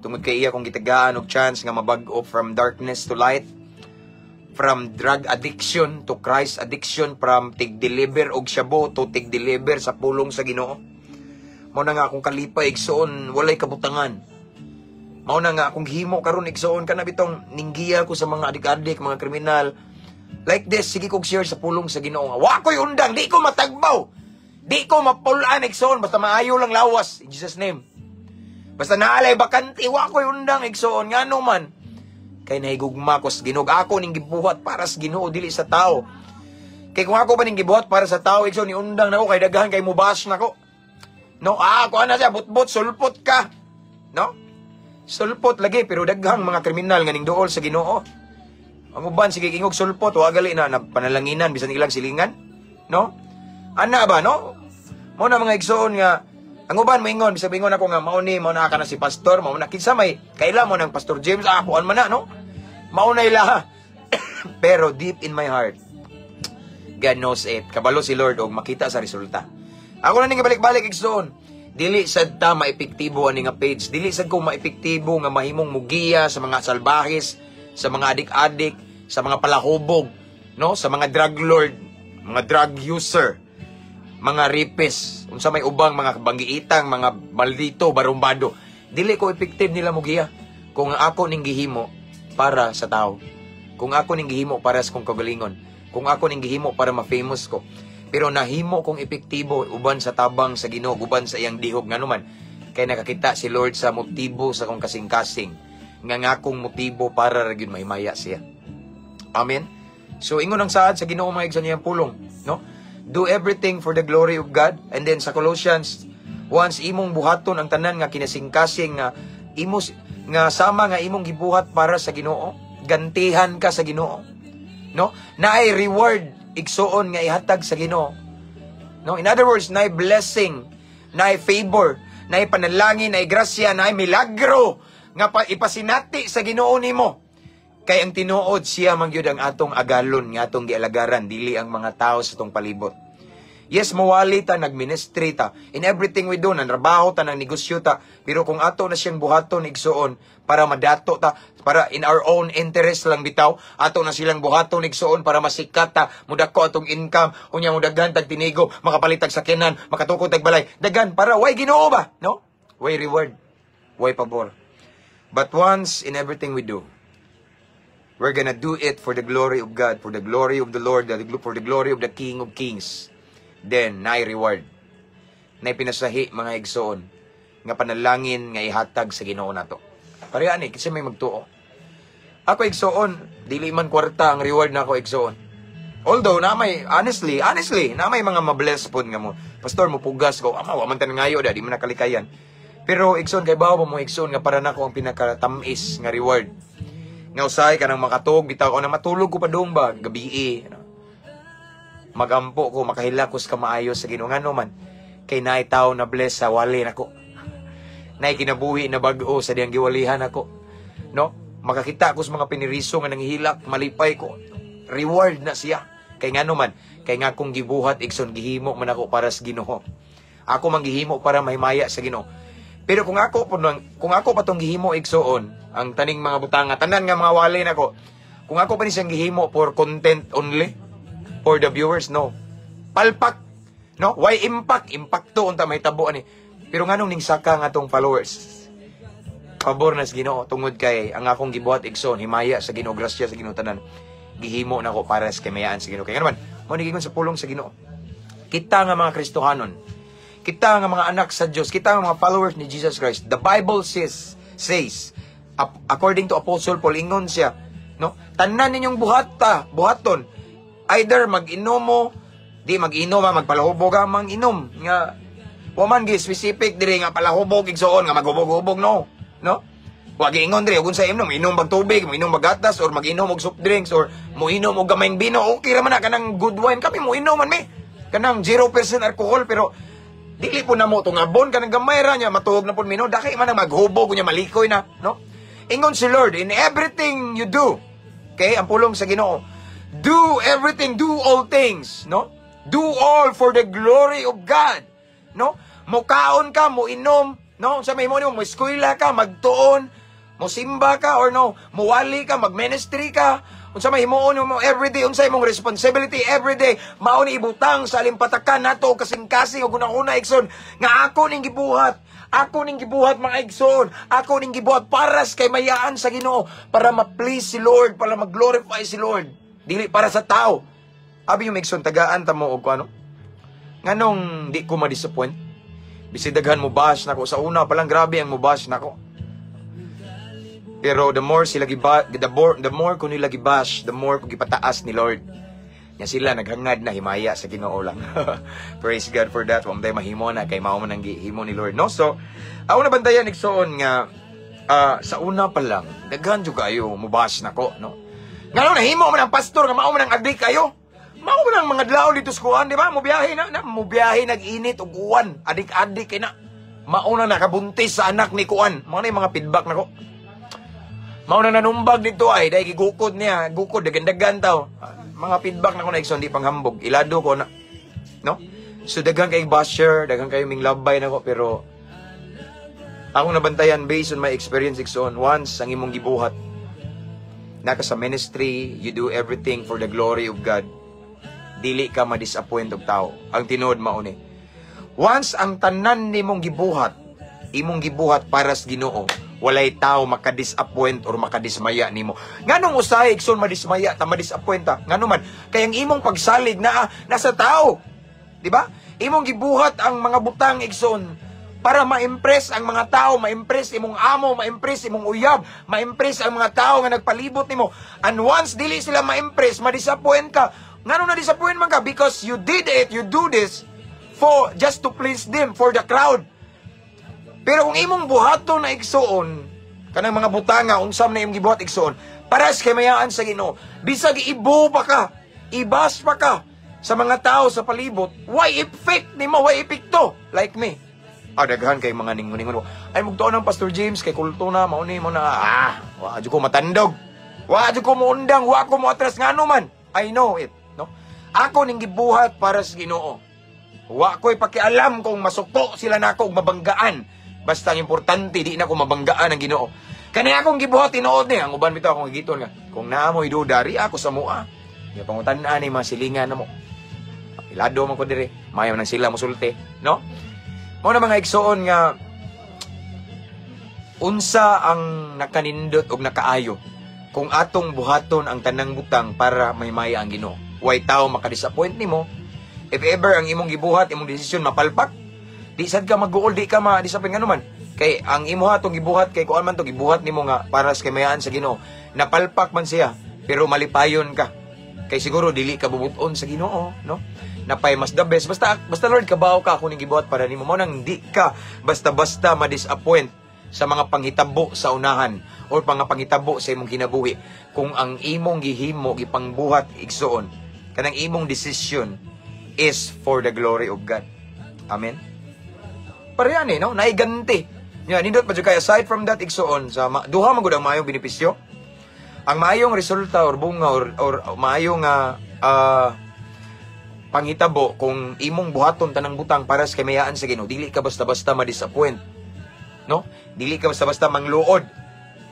Tungod kay iya kong gitagaan og chance nga mabag-o from darkness to light, from drug addiction to Christ addiction, from tig-deliver og shabu to tig-deliver sa pulong sa Ginoo. Mao na nga akong kalipay, igsuon, walay kabutangan. Mao na nga akong himo karon, igsuon, kana bitong ninggiya ko sa mga adik-adik, mga kriminal. Like this, sige kog share sa pulong sa Ginoo nga wa ko'y undang, di ko matagbaw. Di ko mapulaan, igsuon, basta maayo lang lawas in Jesus' name. Basta naalay bakante, wa ko'y undang, igsuon, ngano man kay nahigugma ko sa Ginoo. Ako ning gibuhat para sa Ginoo, dili sa tao. Kay kung ako pa ning gibuhat para sa tao, igsoon, ni undang nako kay daghan kay mubash nako. No, ako ana siya butbot sulpot ka. No? Sulpot lagi, pero daghang mga kriminal nga ning duol sa Ginoo. Ang uban sige ingog sulpot, wa gali na panalanginan bisan ilang silingan. No? Ana ba, no? Mao na, mga igsoon, nga ang uban moingon, bisag moingon ako nga mao ni mao na ka na si pastor, mao na kinsa may kaila mo ng Pastor James, ah, kuan man na, no? Mao na ila. Pero deep in my heart, God knows it. Kabalo si Lord og makita sa resulta. Ako na ning balik-balik, igsoon. Dili sad ta maepektibo ani nga page. Dili sad ko maepektibo nga mahimong mugiya sa mga salbahis, sa mga adik-adik, sa mga palahubog, no? Sa mga drug lord, mga drug user, mga rapist, unsa may ubang mga banggiitang, mga maldito, barumbado. Dili ko effective nila mugiya kung ako ning gihimo para sa tao. Kung ako ning gihimo para sa kong kagalingon. Kung ako ning gihimo para ma-famous ko. Pero nahimo kong epektibo uban sa tabang sa Ginoo, uban sa iyang dihog, nganuman kay nakakita si Lord sa motibo sa kong kasing-kasing nga nga akong motibo para ra gyud mahimaya siya. Amen. So ingon ang saad sa Ginoo, mga igsoon, niyang pulong, no? Do everything for the glory of God. And then sa Colossians, once imong buhaton ang tanan nga kinasingkasing nga imo nga sama nga imong gibuhat para sa Ginoo, gantihan ka sa Ginoo. No? Naay reward, igsuon, nga ihatag sa Ginoo. No? In other words, naay blessing, naay favor, naay panalangin, naay grasya, naay milagro nga pa ipasinati sa Ginoo nimo. Kay ang tinuod, siya man gyud ang atong agalon nga atong gialagaran, dili ang mga tao sa atong palibot. Yes, mawali ta, nagministry ta. In everything we do, nanrabaho ta, nang negosyo ta. Pero kung ato na siyang buhaton, igsuon, para madato ta, para in our own interest lang bitaw, ato na silang buhaton, igsuon, para masikat ta, mudako atong income, unya mudaghan tag tinigo, makapalit tag sakyanan, makatukod tag balay. Daghan, para way Ginoo ba? No? Way reward. Way pabor. But once in everything we do, we're gonna do it for the glory of God, for the glory of the Lord, for the glory of the King of Kings. Then, naay reward. Naay pinasahi, mga igsoon, nga panalangin nga ihatag sa Ginoo nato. Pareha ni, kasi may magtuo. Ako, igsoon, dili man kwarta ang reward nako, igsoon. Although, na may, honestly, honestly, na may mga mabless pod nga mo. "Pastor, mo pugas ko." Ama, wa man tan ngayo, da, di man nakalikayan. Pero, igsoon, kay bawo mo, igsoon, nga para nako ang pinakatamis nga reward. Nga usahay ka nang makatug, bitaw ko na matulog ko pa dong ba, gabi eh. Magampo ko, makahilakos ka maayo sa Ginoo. Ngano man, kay naay tao na bless sa wali nako. Naay kinabuhi na bag-o sa diyang giwalihan ako. No? Makakita ko sa mga piniriso nga nanghihilak, malipay ko. Reward na siya. Kay ngano man, kay nga kung gibuhat, igsoon, gihimo man ako para sa Ginoo. Ako man gihimo para mahimaya sa Ginoo. Pero kung ako pa tong gihimo, igsoon, ang taning mga butanga, tanan nga mga wali nako, kung ako pa ni siyang gihimo for content only, for the viewers, no. Palpak, no? Why impact? Impacto unta may tabo ani. Pero nganong ning saka nga atong followers? Pabor na sa Ginoo tungod kay ang akong gibuhat, igsoon, himaya sa Ginoo, grasya sa Ginoo tanan. Gihimo nako para sa kamayaan sa Ginoo. Kay ngano man, mo ni giingon sa pulong sa Ginoo. Kita nga mga Kristohanon, kita nga mga anak sa Dios, kita nga mga followers ni Jesus Christ. The Bible says according to Apostle Paul, ingon siya, no? Tanan ninyong buhata, buhaton, either mag-inom mo, di mag-inom ha, magpalahubog ka, mang-inom nga wa man gi specific diri nga palahubog, igsoon, nga maghubog-hubog, no. No? Wa giingon diri ug unsa inom, inom bag tubig, mo inom bag gatas or mag-inom og soft drinks or mo-inom og gamayng bino, okay ra man na kanang good wine kami mo-inom man mi. Kanang 0% alcohol, pero Dili po namo tungabon kanang gamay ra niya, matuog na pud mi, no? Daki man ang maghubog niya, malikoy na, no? Ingon si Lord, in everything you do, okay, ang pulong sa Ginoo, do everything, do all things, no? Do all for the glory of God, no? Mukaon ka, mo inom, no? Sa may mo mo eskwela ka, magtuon, mo simba ka or no, muwali ka, mag-ministry ka, unsa may himuon mo everyday, unsa imong responsibility everyday, mao ni ibutang sa alimpatakan nato kasing-kasing ug una-una, igsoon, nga ako ning gibuhat. Ako ning gibuhat, mga igsoon. Ako ning gibuhat para sa kahimayaan sa Ginoo, para ma-please si Lord, para mag-glorify si Lord. Dili para sa tao. Abi yung igsoon, tagaan ta mo og ano? Nganong di ko ma-disappoint? Bisig daghan mo bash nako sa una pa lang, grabe ang mo bash nako. Pero the more ko nila gibash, the more ko gipataas ni Lord. Nya sila naghangad na himaya sa Ginoo lang. Praise God for that. Wa man mahimo na kay mao man ang gihimo ni Lord, no? So, ako nabantayan, igsoon, nga sa una pa lang daghan jud kayo mubash nako, no? Ngano nahimo man ang pastor nga mao man ang adik kayo? Mao man ang mga adlaw dito sa kuan, di ba? Mubiyahe na, na mubiyahe nag-init ug uwan, adik-adik kay na. Mao na nakabuntis sa anak ni kuan. Mao na yung mga feedback nako. Mao na nanumbag dito ay dahil gigukod niya, gukod dagan-dagan taw. Mga feedback nako na, igsoon, di panghambog. Ilado ko na. No? So daghan kay basher, daghan kayo ming labay nako, pero akong nabantayan based on my experience, igsoon, once ang imong gibuhat naka sa ministry, you do everything for the glory of God. Dili ka ma-disappoint og tao. Ang tinuod mao ni. Once ang tanan nimong gibuhat, imong gibuhat para sa Ginoo, walay tao makadisappoint or makadismaya nimo. Nganong usahay, igsoon, madismaya ta, madisappoint ta? Ngano man kay ang imong pagsalig na nasa tao. Di ba? Imong gibuhat ang mga butang, igsoon, para ma-impress ang mga tao, ma-impress imong amo, ma-impress imong uyab, ma-impress ang mga tao nga nagpalibot nimo. And once dili sila ma-impress, ma-disappoint ka. Ngano na-disappoint man ka? Because you did it, you do this for just to please them, for the crowd. Pero kung imong buhaton na, igsoon, kanang mga butanga, unsam na imong gibuhat, igsoon, para sa kahimayaan sa Ginoo, bisag ibo pa ka, i-bash pa ka sa mga tao sa palibot, why effect nimo, why epekto? Like me. Ah, daghan kay mga ningon-ningon. Ay, mugtuon ng Pastor James, kay kulto na, mauni mo na, wa jud ko matandog. Wa jud ko muundang, wa ko mo atras, ngano man. I know it, no? Ako ning gibuhat para sa Ginoo. Wa ko'y pakialam kung masuko sila nako ug mabanggaan. Basta ang importante, di na ko mabanggaan ang Ginoo. Kani akong gibuhat tinuod ni ang uban bitaw akong gigiton nga. Kung naa mo'y duda, ari ako sa mua. Ya pangutan-an ni mga silingan namo. Ilado man ko dire, maayo nang sila mosulti, no? Mao na, mga igsoon, nga unsa ang nakanindot og nakaayo kung atong buhaton ang tanang butang para mahimaya ang Ginoo. Way tao makadisappoint nimo. If ever ang imong gibuhat, imong desisyon mapalpak, di sad ka mag-uol, di ka ma-disappoint, ngano man. Kay ang imo atong gibuhat kay kuan man to, gibuhat nimo nga para sa kahimayaan sa Ginoo. Napalpak man siya, pero malipayon ka. Kay siguro dili ka bubuton sa Ginoo, no? Napay mas the best. Basta basta Lord, kabaw ka ako ning gibuhat para nimo, mo nang di ka basta-basta ma-disappoint sa mga panghitabo sa unahan or mga panghitabo sa imong kinabuhi kung ang imong gihimo, gipangbuhat, igsoon, kanang imong decision is for the glory of God. Amen. Parehan eh, no? Naiganti. Ya, nindot pa jud kay aside from that, igsoon, sa duha man gud ang maayong benepisyo. Ang maayong resulta or bunga or maayong panghitabo kung imong buhaton tanang butang para sa kahimayaan sa Ginoo, dili ka basta-basta ma-disappoint. No? Dili ka basta-basta mangluod.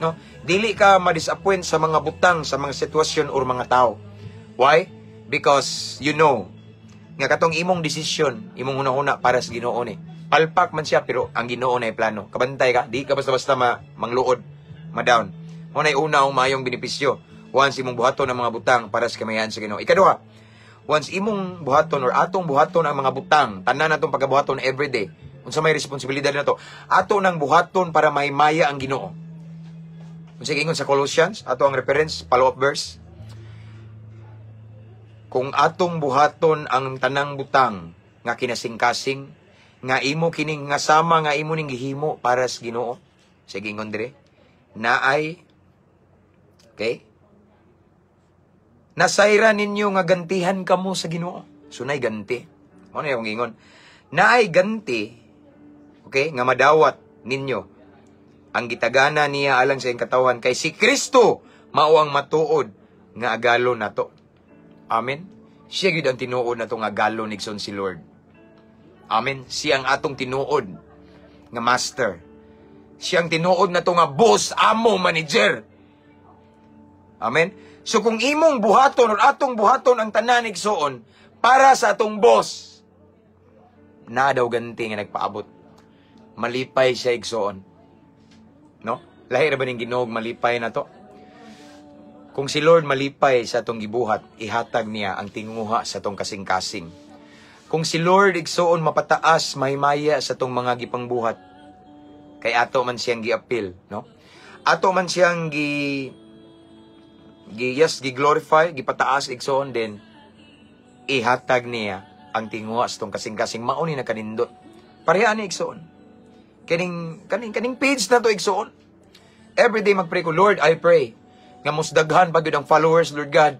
No? Dili ka ma-disappoint sa mga butang, sa mga sitwasyon or mga tao. Why? Because you know nga katong imong desisyon, imong hunahuna para sa Ginoo ni. Palpak man siya pero ang Ginoo na plano. Kabantay ka, di ka basta-basta mangluod, ma-down. Mao na una ang maayong benepisyo once imong buhaton ang mga butang para sa kahimayaan sa Ginoo. Ikaduha, once imong buhaton or atong buhaton ang mga butang, tanan natong pagabuhaton everyday, unsa may responsibilidad nato, ato nang buhaton para mahimaya ang Ginoo. Unsa ingon sa Colossians, ato ang reference, follow-up verse. Kung atong buhaton ang tanang butang nga kinasingkasing, nga imo kining nga sama nga imo ning gihimo para sa Ginoo. Sige, ingon dire, naay okay? Nasayra ninyo nga gantihan kamo sa Ginoo. Sunay ganti. Mao na akong ingon. Naay ganti, okay, nga madawat ninyo ang gitagana niya alang sa iyang katawhan kay si Kristo mao ang matuod nga agalon nato. Amen. Siya gyud ang tinuod nato nga agalon, igsoon, si Lord. Amen. Siya ang atong tinuod nga master. Siya ang tinuod nato nga boss, amo, manager. Amen. So kung imong buhaton or atong buhaton ang tanan, igsoon, para sa atong boss, na daw ganti nga nagpaabot. Malipay siya, igsoon. No? Lahi ra ba ning Ginoo malipay na to? Kung si Lord malipay sa atong gibuhat, ihatag niya ang tinguha sa atong kasing-kasing. Kung si Lord, igsoon, mapataas, mahimaya sa atong mga gipangbuhat, kay ato man siyang giapil, no? Ato man siyang gi gi yes, gi-glorify, gipataas, igsoon, din ihatag niya ang tinguha sa atong kasing-kasing. Mao ni nakanindot. Pareha ni, igsoon. Kaning page na to, igsoon. Everyday magpray ko, "Lord, I pray nga mas daghan pa gyud ang followers, Lord God.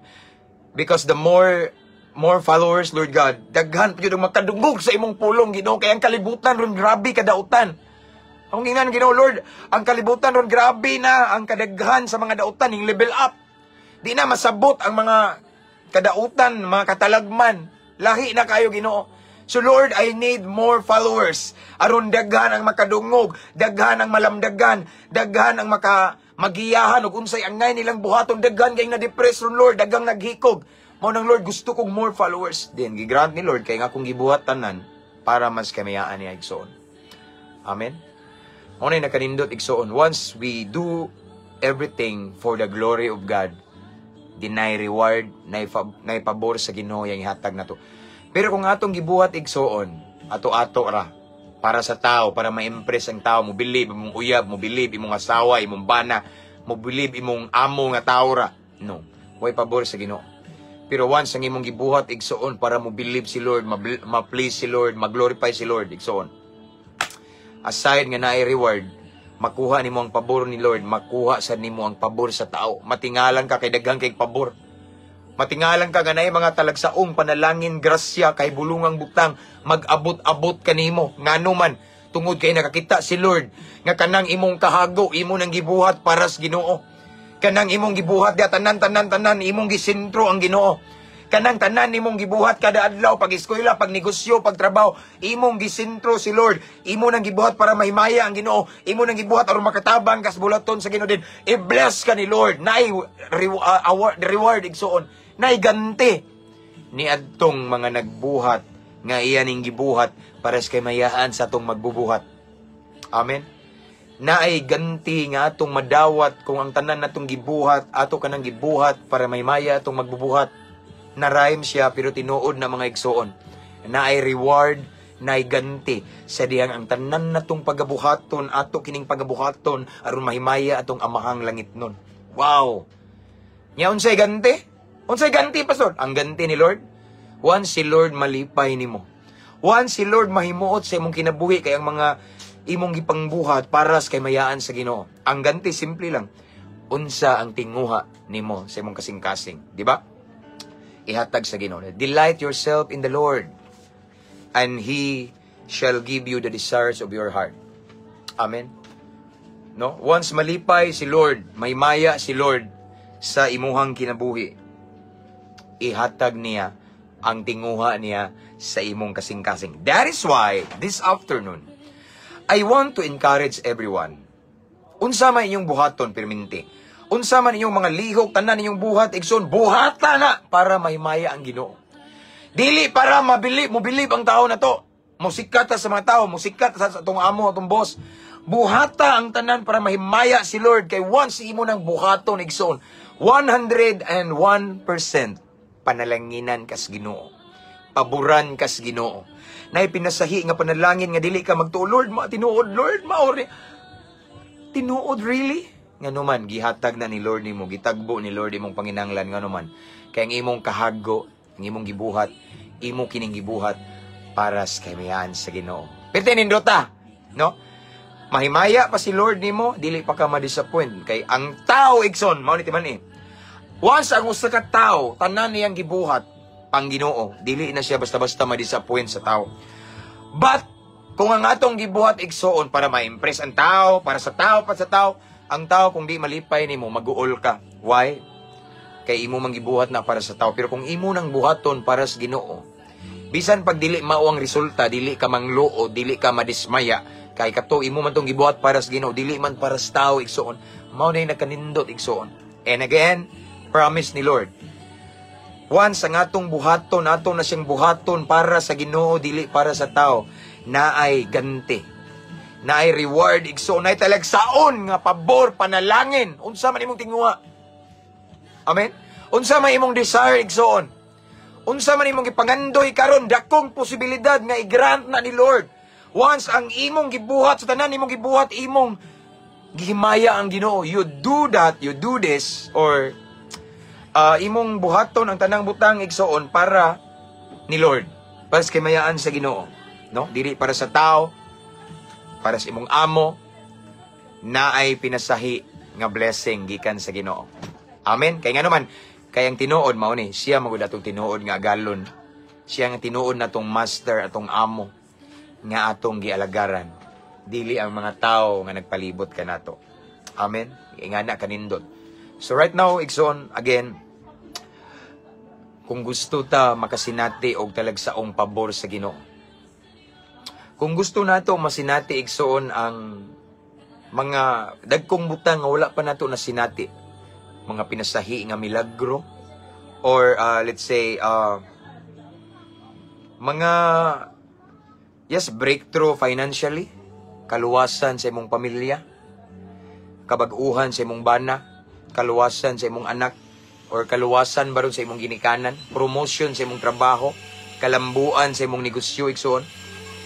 Because the more more followers, Lord God, daghan pa gyud ang makadungog sa imong pulong, Ginoo, kay ang kalibutan ron grabe kadautan." Ang giingnan Ginoo, "Lord, ang kalibutan ron grabe na ang kadaghan sa mga dautan, ning level up. Di na masabot ang mga kadautan, mga katalagman. Lahi na kayo, Ginoo. So Lord, I need more followers. Aron daghan ang makadungog, daghan ang malamdagan, daghan ang maka magiyahan ug unsay angay nilang buhaton, daghan kay na depress ron, Lord, daghang naghikog. Mao nang, Lord, gusto kong more followers." Then gigrant ni Lord kay nga kung gibuhat tanan para mas kamayaan niya, igsoon. Amen. Mao na nakanindot, igsoon. Once we do everything for the glory of God, naay reward, naay pabor sa Ginoo yang ihatag nato. Pero kung atong gibuhat, igsoon, ato-ato ra para sa tao, para ma-impress ang tao, mo believe imong uyab, mo believe imong asawa, imong bana, mo believe imong amo nga tao ra. No, way pabor sa Ginoo. Pero once ang imong gibuhat, igsoon, para mo believe si Lord, ma-please si Lord, ma-glorify si Lord, igsoon. Aside nga naay reward, makuha nimo ang pabor ni Lord, makuha sa nimo ang pabor sa tao. Matingalan ka kay daghan kay pabor. Matingalan ka nga naay mga talagsaong panalangin, grasya kay bulungang butang mag-abot-abot kanimo. Ngano man, tungod kay nakakita si Lord nga kanang imong kahago imo nang gibuhat para sa Ginoo. Kanang imong gibuhat diya tanan tanan tanan imong gisentro ang Ginoo. Kanang tanan imong gibuhat kada adlaw, pag eskwela, pag negosyo, pag trabaho, imong gisentro si Lord. Imo nang gibuhat para mahimaya ang Ginoo. Imo nang gibuhat aron makatabang kas bulaton sa Ginoo din. I-bless ka ni Lord. Naay reward, igsoon. Naay ganti ni adtong mga nagbuhat nga iya ning gibuhat para sa kaymayaan sa atong magbubuhat. Amen. Naay ganti nga atong madawat kung ang tanan natong gibuhat ato kanang gibuhat para mahimaya atong magbubuhat. Na rhyme siya pero tinuod na, mga igsoon. Naay reward, naay ganti sa dihang ang tanan natong pagabuhaton ato kining pagabuhaton aron mahimaya atong amahang langitnon. Wow. Nya unsay ganti? Unsay ganti, pastor? Ang ganti ni Lord, once si Lord malipay nimo. Once si Lord mahimuot sa imong kinabuhi kay ang mga imong gipangbuhat para sa kaymayaan sa Ginoo. Ang ganti simple lang. Unsa ang tinguha nimo sa imong kasing-kasing, di ba? Ihatag sa Ginoo. Delight yourself in the Lord and He shall give you the desires of your heart. Amen. No? Once malipay si Lord, mahimaya si Lord sa imuhang kinabuhi, ihatag niya ang tinguha niya sa imong kasing-kasing. That is why this afternoon, I want to encourage everyone. Unsa man inyong buhaton perminti. Unsa man inyong mga lihok, tanan inyong buhat, igsoon, buhata na para mahimaya ang Ginoo. Dili para mabili, mobilib ang tao na to. Musikat ta sa mga tao, musikat sa atong amo, atong boss. Buhata ang tanan para mahimaya si Lord kay once imo nang buhaton, igsoon, 101% panalanginan kas Ginoo. Paboran kas Ginoo. Nay pinasahi nga panalangin nga dili ka magtuo, "Lord, ma tinuod, Lord, maori. Tinuod really?" Ngano man, gihatag na ni Lord nimo, gitagbo ni Lord imong panginanglan. Ngano man, kay ang imong kahago, ang imong gibuhat, imo kining gibuhat para sa kaymayaan sa Ginoo. Pero nindota, no? Mahimaya pa si Lord nimo, dili pa ka ma-disappoint kay ang tao, igsoon, mao ni timan eh. Once ang usa ka tao, tanan niyang gibuhat pang Ginoo, dili na siya basta-basta ma-disappoint sa tao. But kung ang atong gibuhat, igsuon, para ma-impress ang tao, para sa tao, para sa tao, ang tao kung di malipay nimo, maguol ka. Why? Kay imo mang gibuhat na para sa tao. Pero kung imo nang buhaton para sa Ginoo, bisan pag dili mao ang resulta, dili ka mangluo, dili ka madismaya, kay kato imo man tong gibuhat para sa Ginoo, dili man para sa tao, igsuon. Mao na nakanindot, igsuon. And again, promise ni Lord. Once ang atong buhaton, ato na siyang buhaton para sa Ginoo, dili para sa tao, naay ganti. Naay reward, igsuon, naay talagsaon nga pabor, panalangin. Unsa man imong tinguha? Amen? Unsa man imong desire, igsuon? Unsa man imong gipangandoy karon, dakong posibilidad nga i-grant na ni Lord. Once ang imong gibuhat sa tanan imong gibuhat, imong gihimaya ang Ginoo. You do that, you do this, or imong buhaton ang tanang butang, igsuon, para ni Lord. Para sa kimayaan sa Ginoo. No? Dili para sa tao, para sa imong amo, naay pinasahi nga blessing gikan sa Ginoo. Amen. Kay nga naman, kay ang tinuod mao ni, siya magud atong tinuod nga agalon. Siya ang tinuod natong master, atong amo nga atong gialagaran. Dili ang mga tao nga nagpalibot kanato. Amen. Ingana kanindot. So right now, igsoon, again, kung gusto ta makasinati og talagsaong pabor sa Ginoo. Kung gusto nato masinati, igsoon, ang mga dagkong butang nga wala pa nato nasinati, mga pinasahi nga milagro or let's say mga, yes, breakthrough financially, kaluwasan sa imong pamilya, kabag-uhan sa imong bana, kaluwasan sa imong anak or kaluwasan baron sa imong ginikanan, promotion sa imong trabaho, kalambuan sa imong negosyo, igsoon.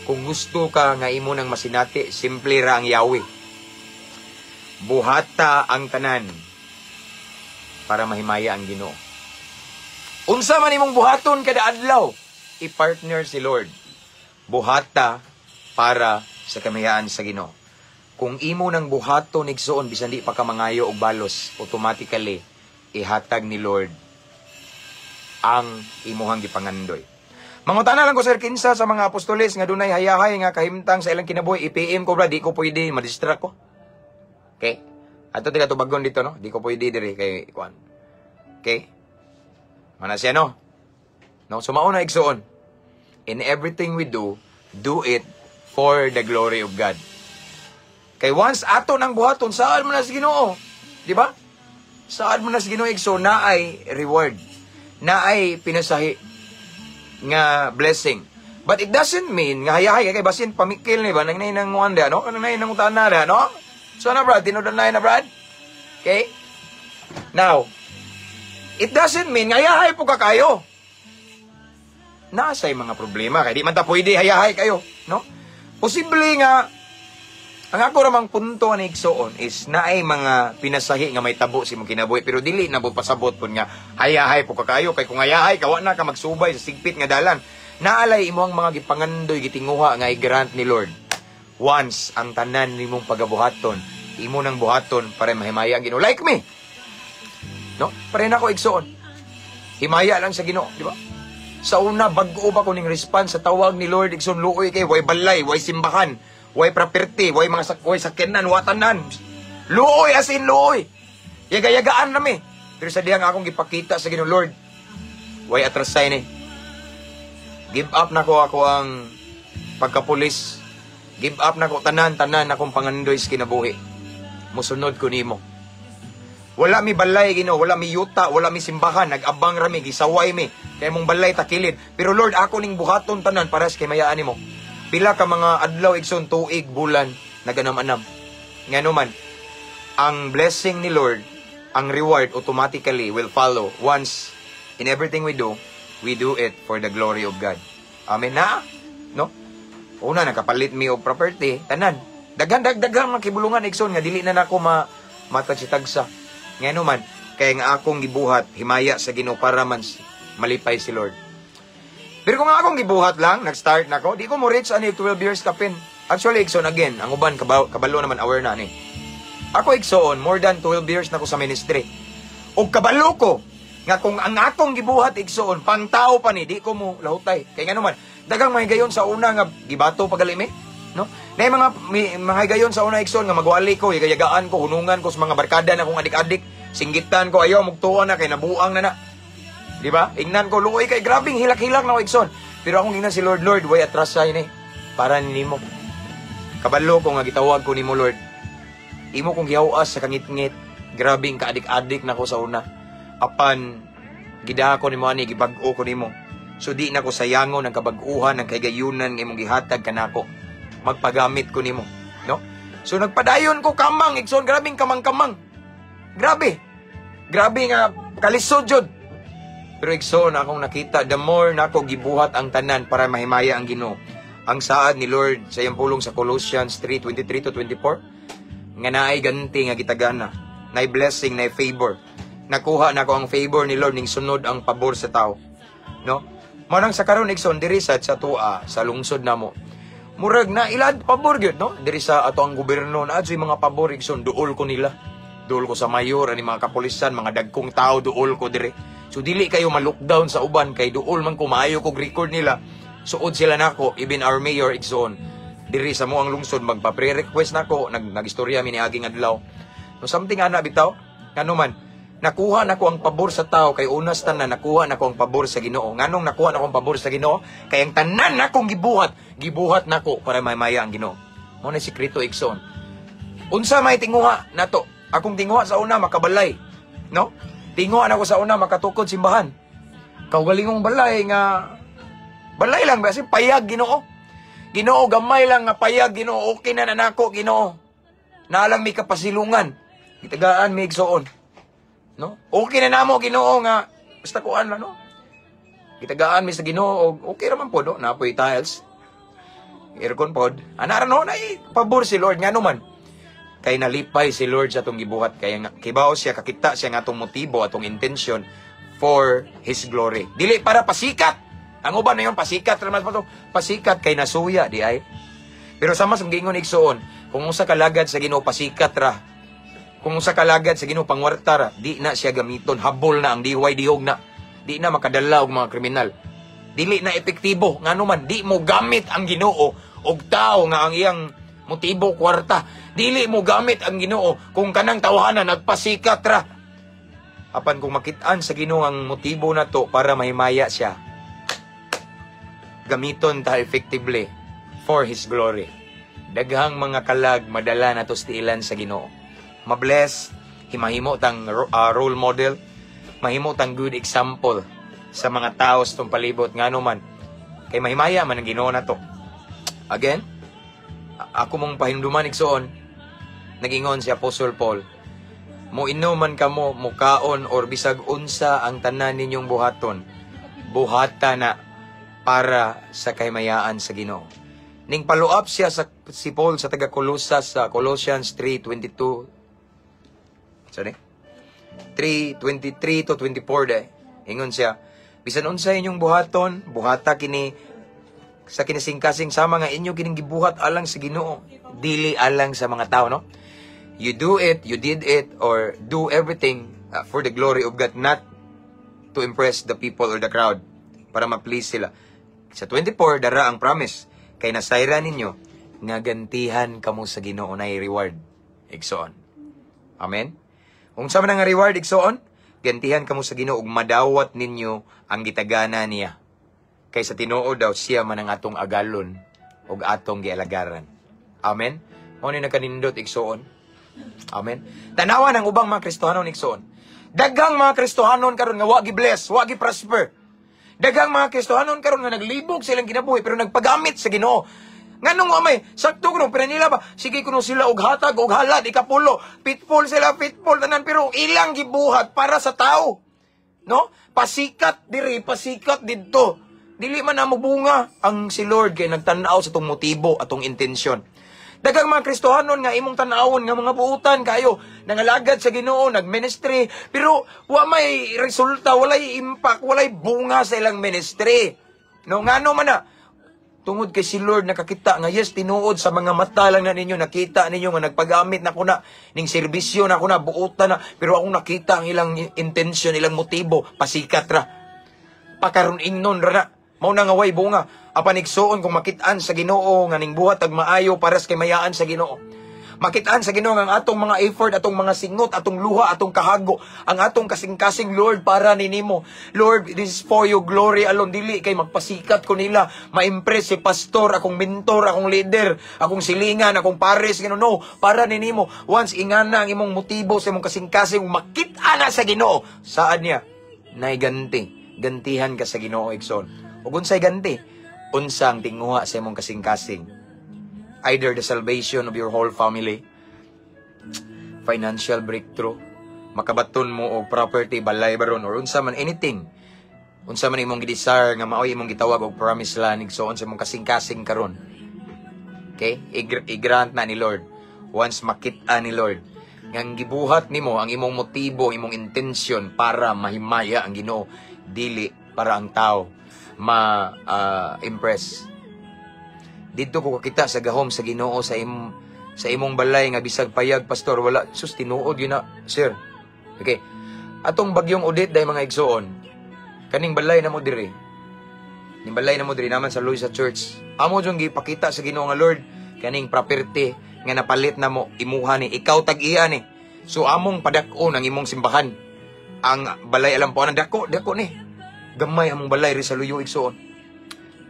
Kung gusto ka nga imo nang masinati, simple ra ang yawi. Buhata ang tanan para mahimaya ang Ginoo. Unsa man imong buhaton kada adlaw, i-partner si Lord. Buhata para sa kamayaan sa Ginoo. Kung imo nang buhaton, igsuon, bisan di pa ka mangayo og balos, automatically ihatag ni Lord ang imuhang gipangandoy. Mangutana lang ko, sir, kinsa sa mga apostoles nga dunay hayahay nga kahimtang sa ilang kinabuhi, i-PM ko, bro, di ko pwede, madistract ko. Okay? Ato tila tubagon dito, no? Di ko pwede diri kay kuan. Okay? Mana siya, no? No, so mao na, igsuon. In everything we do, do it for the glory of God. Kay once ato nang buhaton, saad man na sa Ginoo? Di ba? Saad man na sa Ginoo, igsoon, naay reward. Naay pinasahi nga blessing. But it doesn't mean nga hayahay kay basin pamikil ni ba nang nay nang wanda, no? Kanang nay nang utana da, no? So na, brad, tinuod na na, brad. Okay? Now, it doesn't mean nga hayahay po ka kayo. Nasa'y mga problema kay di man ta pwede hayahay kayo, no? Posible nga ang ako ramang punto ni igsoon is naay mga pinasahi nga may tabo sa imong kinabuhi, pero dili na mo pasabot pud nga hayahay po ka kayo, kay kung hayahay ka, wa na ka magsubay sa sigpit nga dalan. Naalay imo ang mga gipangandoy, gitinguha nga i-grant ni Lord. Once ang tanan nimong pagabuhaton, imo nang buhaton para mahimaya ang Ginoo. Like me. No? Pare nako, igsoon. Himaya lang sa Ginoo, di ba? Sa una, bag-o ba ko ning response sa tawag ni Lord, igsoon, luoy kay way balay, way simbahan, way property, way mga way sakyanan, watanan. Luoy, as in luoy. Yaga-yagaan nami. Pero sa diyang akong gipakita sa Ginoo, "Lord, way atrasay ni. Give up na ko ako ang pagkapulis. Give up na ko tanan tanan akong pangandoy sa kinabuhi. Musunod ko nimo. Wala mi balay, Ginoo, wala mi yuta, wala mi simbahan, nag-abang rami, gisaway mi. Kay mong balay takilid. Pero Lord, ako ning buhaton tanan para sa kimayaan nimo." Pila ka mga adlaw, igsoon, tuig, bulan, naganam-anam. Ngano man, ang blessing ni Lord, ang reward automatically will follow once in everything we do it for the glory of God. Amen na? No? Una, nakapalit mi og property, tanan. Daghan, dag, daghan mga kibulungan, igsoon, nga dili na nako matagsa. Ngano man, kaya nga akong gibuhat, himaya sa Ginoo para man malipay si Lord. Pero kung ang akong gibuhat lang, nag-start na ko, di ko mo reach ani 12 years kapin. Actually, igsoon, again, ang uban, kabalo naman, aware na ni. Ako, igsoon, more than 12 years na ko sa ministry. O kabalo ko, nga kung ang akong gibuhat, igsoon, pang tao pa ni, di ko mo lahutay. Kaya nga naman, Daghang mga higayon sa una nga gibato pagali mi, no? Nay mga may, mga higayon sa una, igsoon, nga magwali ko, yagaan ko, hunungan ko sa mga barkada na kong adik-adik, singgitan ko, ayaw mugtuon na kay nabuang na na. Di ba? Ingnan ko, luoy kay grabing hilak-hilak na ko, igsoon. Pero akong ingnan si Lord, "Lord, way atras sa ini. Para nimo. Kabalo ko nga gitawag ko nimo, Lord. Imo kong gihawas sa kangitngit. Grabing kaadik-adik na ko sa una. Apan gidaha ko nimo ani, gibag-o ko nimo. So di na ko sayangon ang kabag-uhan, ang kahigayunan nga imong gihatag kanako. Magpagamit ko nimo," no? So nagpadayon ko kamang, igsoon, grabing kamang-kamang. Grabe. Grabe nga kalisod jud. Pero igsoon, akong nakita, the more nako gibuhat ang tanan para mahimaya ang Ginoo. Ang saad ni Lord sa iyang pulong sa Colossians 3:23 to 24, nga naay ganti nga gitagana, naay blessing, naay favor. Nakuha nako ang favor ni Lord ning sunod ang pabor sa tao. No? Mao nang sa karon, igsoon, diri sa tua sa lungsod namo. Murag na ilad pabor gyud, no? Diri sa ato ang gobyerno na adtoy mga pabor, igsoon, duol ko nila. Duol ko sa mayor ani mga kapulisan, mga dagkong tao, duol ko diri. So dili kayo ma-lockdown sa uban kay duol man ko, maayo kog record nila. Suod sila nako, even our mayor, igsoon. Diri sa mo ang lungsod magpa pre-request nako, nag nagistorya mi niaging adlaw. No, something ana bitaw. Ngano man nakuha nako ang pabor sa tao kay unas tanan nakuha nako ang pabor sa Ginoo. Nganong nakuha nako ang pabor sa Ginoo? Kay ang tanan nakong gibuhat, gibuhat nako para mahimaya ang Ginoo. Mao na sikreto, igsoon. Unsa may tinguha nato? Akong tinguha sa una, makabalay. No? Tinguha nako sa una, makatukod simbahan. Kaugalingong balay nga balay lang ba, payag, Ginoo. Ginoo, gamay lang nga payag, Ginoo, okay na nako, Ginoo. Naalang mi kapasilungan. Gitagaan mi, igsoon. No? Okay na namo, Ginoo, nga basta kuan lang, no. Gitagaan mi sa Ginoo og okay ra man pod, no? Napoy tiles. Aircon pod. Ana ra, no, nay pabor si Lord, ngano man kay nalipay si Lord sa atong gibuhat kay nga kibaw siya, kakita siya nga atong motibo, atong intention, for His glory. Dili para pasikat. Ang uban na yun, pasikat ra man to. Pasikat kay nasuya di ay. Pero sama sa giingon, igsoon, kung usa ka lagad sa Ginoo pasikat ra, kung usa ka lagad sa Ginoo pangwarta ra, di na siya gamiton, habol na ang diway dihog na. Di na makadala og mga kriminal. Dili na epektibo, ngano man di mo gamit ang Ginoo og tao nga ang iyang motibo kwarta. Dili mo gamit ang Ginoo kung kanang tawhana nagpasikat ra. Apan kung makit-an sa Ginoo ang motibo nato para mahimaya siya, gamiton ta effectively for His glory. Daghang mga kalag madala nato sa tiilan sa Ginoo. Mabless, himahimo tang role model, mahimo tang good example sa mga tao sa tong palibot, ngano man kay mahimaya man ang Ginoo nato. Again, ako mong pahinumduman, igsoon, nagingon si Apostle Paul, mo inuman kamo, mukaon or bisag unsa ang tanan ninyong buhaton, buhata na para sa kahimayaan sa Ginoo. Ning follow up siya sa si Paul sa taga Colosas sa Colossians 3:22, sorry, 3:23 to 24 de. Ingon siya, "Bisan unsa inyong buhaton, buhata kini sa kinasingkasing sama nga inyo kining gibuhat alang sa Ginoo, dili alang sa mga tao," no? You do it, you did it, or do everything for the glory of God, not to impress the people or the crowd, para ma-please sila. Sa 24, dara ang promise, kay nasayra ninyo, nga gantihan kamo sa Ginoo, na reward, igsoon. Amen? Unsa man ang reward, igsoon? Gantihan kamo sa Ginoo ug madawat ninyo ang gitagana niya. Kay sa tinuod daw siya man ang atong agalon ug atong gialagaran. Amen? Mao ni nakanindot, igsoon. Amen. Tanawan ang ubang mga Kristohanon, igsoon. Daghang mga Kristohanon karon nga wa gi-bless, wa gi-prosper. Daghang mga Kristohanon karon nga naglibog silang kinabuhi pero nagpagamit sa Ginoo. Nganong wa may sakto kuno pero nila ba sige kuno sila og hatag og halad ikapulo, faithful sila, faithful tanan, pero ilang gibuhat para sa tao. No? Pasikat diri, pasikat didto. Dili man na mobunga ang si Lord kay nagtan-aw sa atong motibo, atong intensyon. Daghang mga Kristohanon nga imong tan-awon nga mga buutan kayo, nangalagad sa Ginoo, nagministry, pero wa may resulta, walay impact, walay bunga sa ilang ministry. No, ngano man na? Tungod kay si Lord nakakita nga yes, tinuod, sa mga mata lang na ninyo nakita ninyo nga nagpagamit na ko na ning serbisyo na ko na buutan na, pero akong nakita ang ilang intention, ilang motibo, pasikat ra. Pakaron ingnon ra na. Mao na nga way bunga. Apan, igsuon, kung makit-an sa Ginoo nga ning buhat tag maayo para sa kaymayaan sa Ginoo. Makitaan sa Ginoo ang atong mga effort, atong mga singot, atong luha, atong kahago, ang atong kasing-kasing, Lord, para ni nimo. Lord, this is for your glory alone. Dili kay magpasikat ko nila, ma-impress si pastor, akong mentor, akong leader, akong silingan, akong pares, Ginoo. No, para ni nimo. Once ingana ang imong motibo sa imong kasing-kasing, makita na sa Ginoo. Saan niya? Nay ganti. Gantihan ka sa Ginoo, igsoon. Ug unsay ganti? Unsa ang tinguha sa imong kasing-kasing? Either the salvation of your whole family, financial breakthrough, makabaton mo og property, balay baron, or unsa man, anything. Unsa man imong gi-desire nga maoy imong gitawag og promised land, igsoon, sa imong kasing-kasing karon. Okay? I-grant na ni Lord. Once makita ni Lord nga ang gibuhat nimo, ang imong motibo, imong intention para mahimaya ang Ginoo, dili para ang tao ma impress. Didto ko kakita sa gahom sa Ginoo sa imong balay nga bisag payag, pastor, wala. Sus, tinuod yun na, sir. Okay. Atong bagyong Odette day, mga igsoon, kaning balay na mo diri. Ning balay na mo diri naman sa Luisa Church. Amo jung gipakita sa Ginoo nga, "Lord, kaning property nga napalit na mo, imuha ni, ikaw tag-iya ni." So among padak-on ang imong simbahan. Ang balay alam po ang dako, dako ni. Gamay among balay ri sa Luyo, igsoon.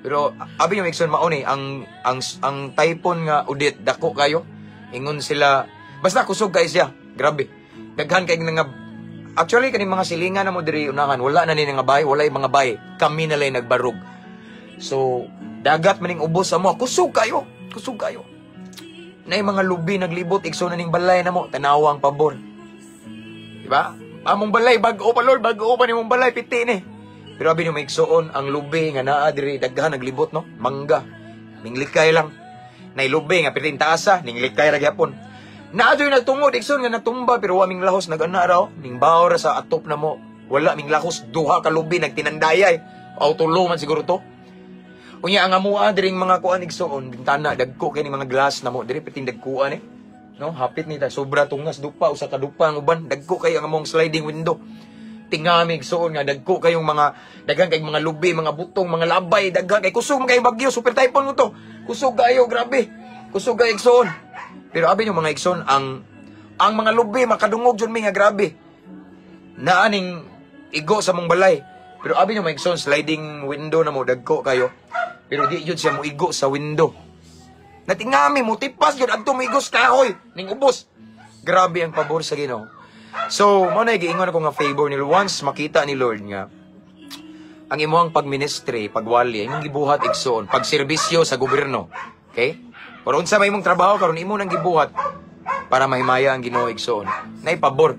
Pero abi yung igsoon, mao ni ang typhoon nga Odette, dako kayo. Ingon sila basta kusog kay siya. Grabe. Daghan kay nga. Actually, kaning mga silingan na mo diri unahan, wala na ni nga bay, wala mga bay. Kami na lay nagbarog. So, dagat maning ubos sa mo. Kusog kayo. Kusog kayo. Nay mga lubi naglibot, igsoon, na ning balay na mo, tanawa ang pabor. Di ba? Among balay bag-o pa, Lord, bag-o pa nimong balay, piti ni. Pero abi nimo, igsuon, ang lubi nga naa diri daghan naglibot, no? Mangga. Minglikay lang. Nay lubi nga piting taasa, ninglikay ra gyapon. Naa joy nagtungod, igsoon, nga natumba pero wa ming lahos, nag-ana raw, ning baw ra sa atop na mo. Wala ming lahos, duha ka lubi nagtinandayay. Aw, tulo man siguro to. Unya ang amua diring mga kuan, igsuon, bintana, dagko kay ning mga glass na mo diri, piting dagkuan eh. No, hapit ni ta sobra tungas dupa, usa ka dupa ang uban, dagko kay ang among sliding window. Tingami, igsuon, nga dagko kayong mga daghan kay mga lubi, mga butong, mga labay, daghan kay kusog man kay bagyo, super typhoon mo to. Kusog kayo, grabe. Kusog kayo, igsuon. Pero abi nyo, mga igsoon, ang mga lubi makadungog jud mi nga grabe. Naaning igo sa mong balay. Pero abi nyo, mga igsoon, sliding window na mo, dagko kayo. Pero di jud siya mo igo sa window. Natingami mo tipas jud adto mo igo sa kahoy ning ubos. Grabe ang pabor sa Ginoo. So, mo na giingon ako nga favor ni Lord. Once makita ni Lord nga ang imong pagministry, pagwali, imong gibuhat, igsoon, pagserbisyo sa gobyerno. Okay? Pero unsa may imong trabaho karon, imo nang gibuhat para mahimaya ang Ginoo, igsoon. Nay pabor.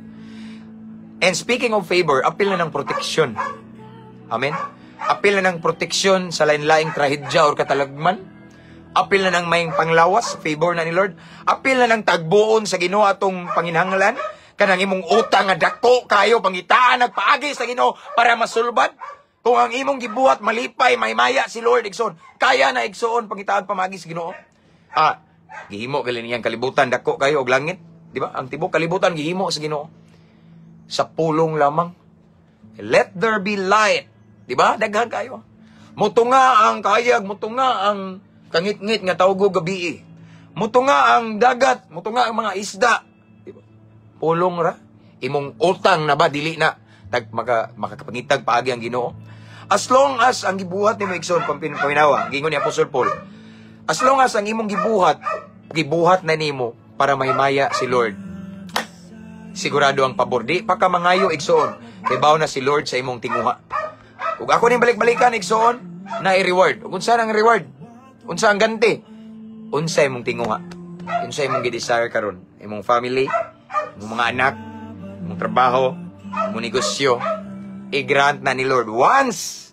And speaking of favor, apil na ng protection. Amen? Apil na ng proteksyon sa lain-laing trahedya or katalagman. Apil na ng may panglawas, favor na ni Lord. Apil na ng tagbuon sa Ginoo atong panginhanglan. Kanang imong utang nga dako kayo, pangitaan nagpaagi sa Ginoo para masulbad. Kung ang imong gibuhat malipay, mahimaya si Lord, igsoon. Kaya na, igsoon, pangitaan pamagi sa Ginoo. Ah, gihimo gali niyang kalibutan, dako kayo og langit, di ba? Ang tibok kalibutan gihimo sa Ginoo. Sa pulong lamang. "Let there be light." Di ba? Daghan kayo. Mutunga ang kayag, mutunga ang kangitngit nga tawgo gabi. Mutunga ang dagat, mutunga ang mga isda. Di ba? Pulong ra. Imong utang na ba dili na tag makakapangitag paagi ang Ginoo. As long as ang gibuhat nimo, igsoon, paminawa, giingon ni Apostle Paul. As long as ang imong gibuhat, gibuhat na nimo para mahimaya si Lord. Sigurado ang pabor. Di pa ka mangayo, igsoon. Kay baw na si Lord sa imong tinguha. Ug ako ning balik-balikan, igsoon, na i-reward. Ug unsa ang reward? Unsa ang ganti? Unsa imong tinguha? Unsa imong gi-desire karon? Imong family, imong mga anak, imong trabaho, imong negosyo, i-grant na ni Lord. Once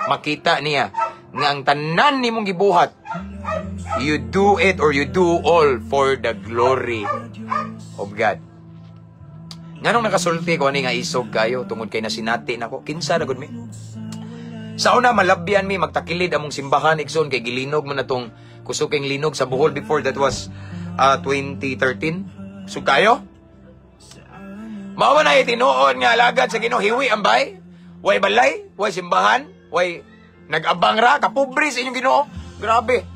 makita niya nga ang tanan nimong gibuhat, you do it or you do all for the glory of God. Nganong nakasulti ko ani nga isog kayo tungod kay nasinati nako, kinsa na gud mi. Sa una malabyan mi magtakilid among simbahan, igsoon, kay gilinog man natong kusog kay linog sa Bohol before. That was 2013. So kayo? Mao na tinuod nga alagad sa Ginoo, hiwi ang bay. Way balay, way simbahan, way Nag-abang ra, kapobre sa inyong Ginoo. Grabe.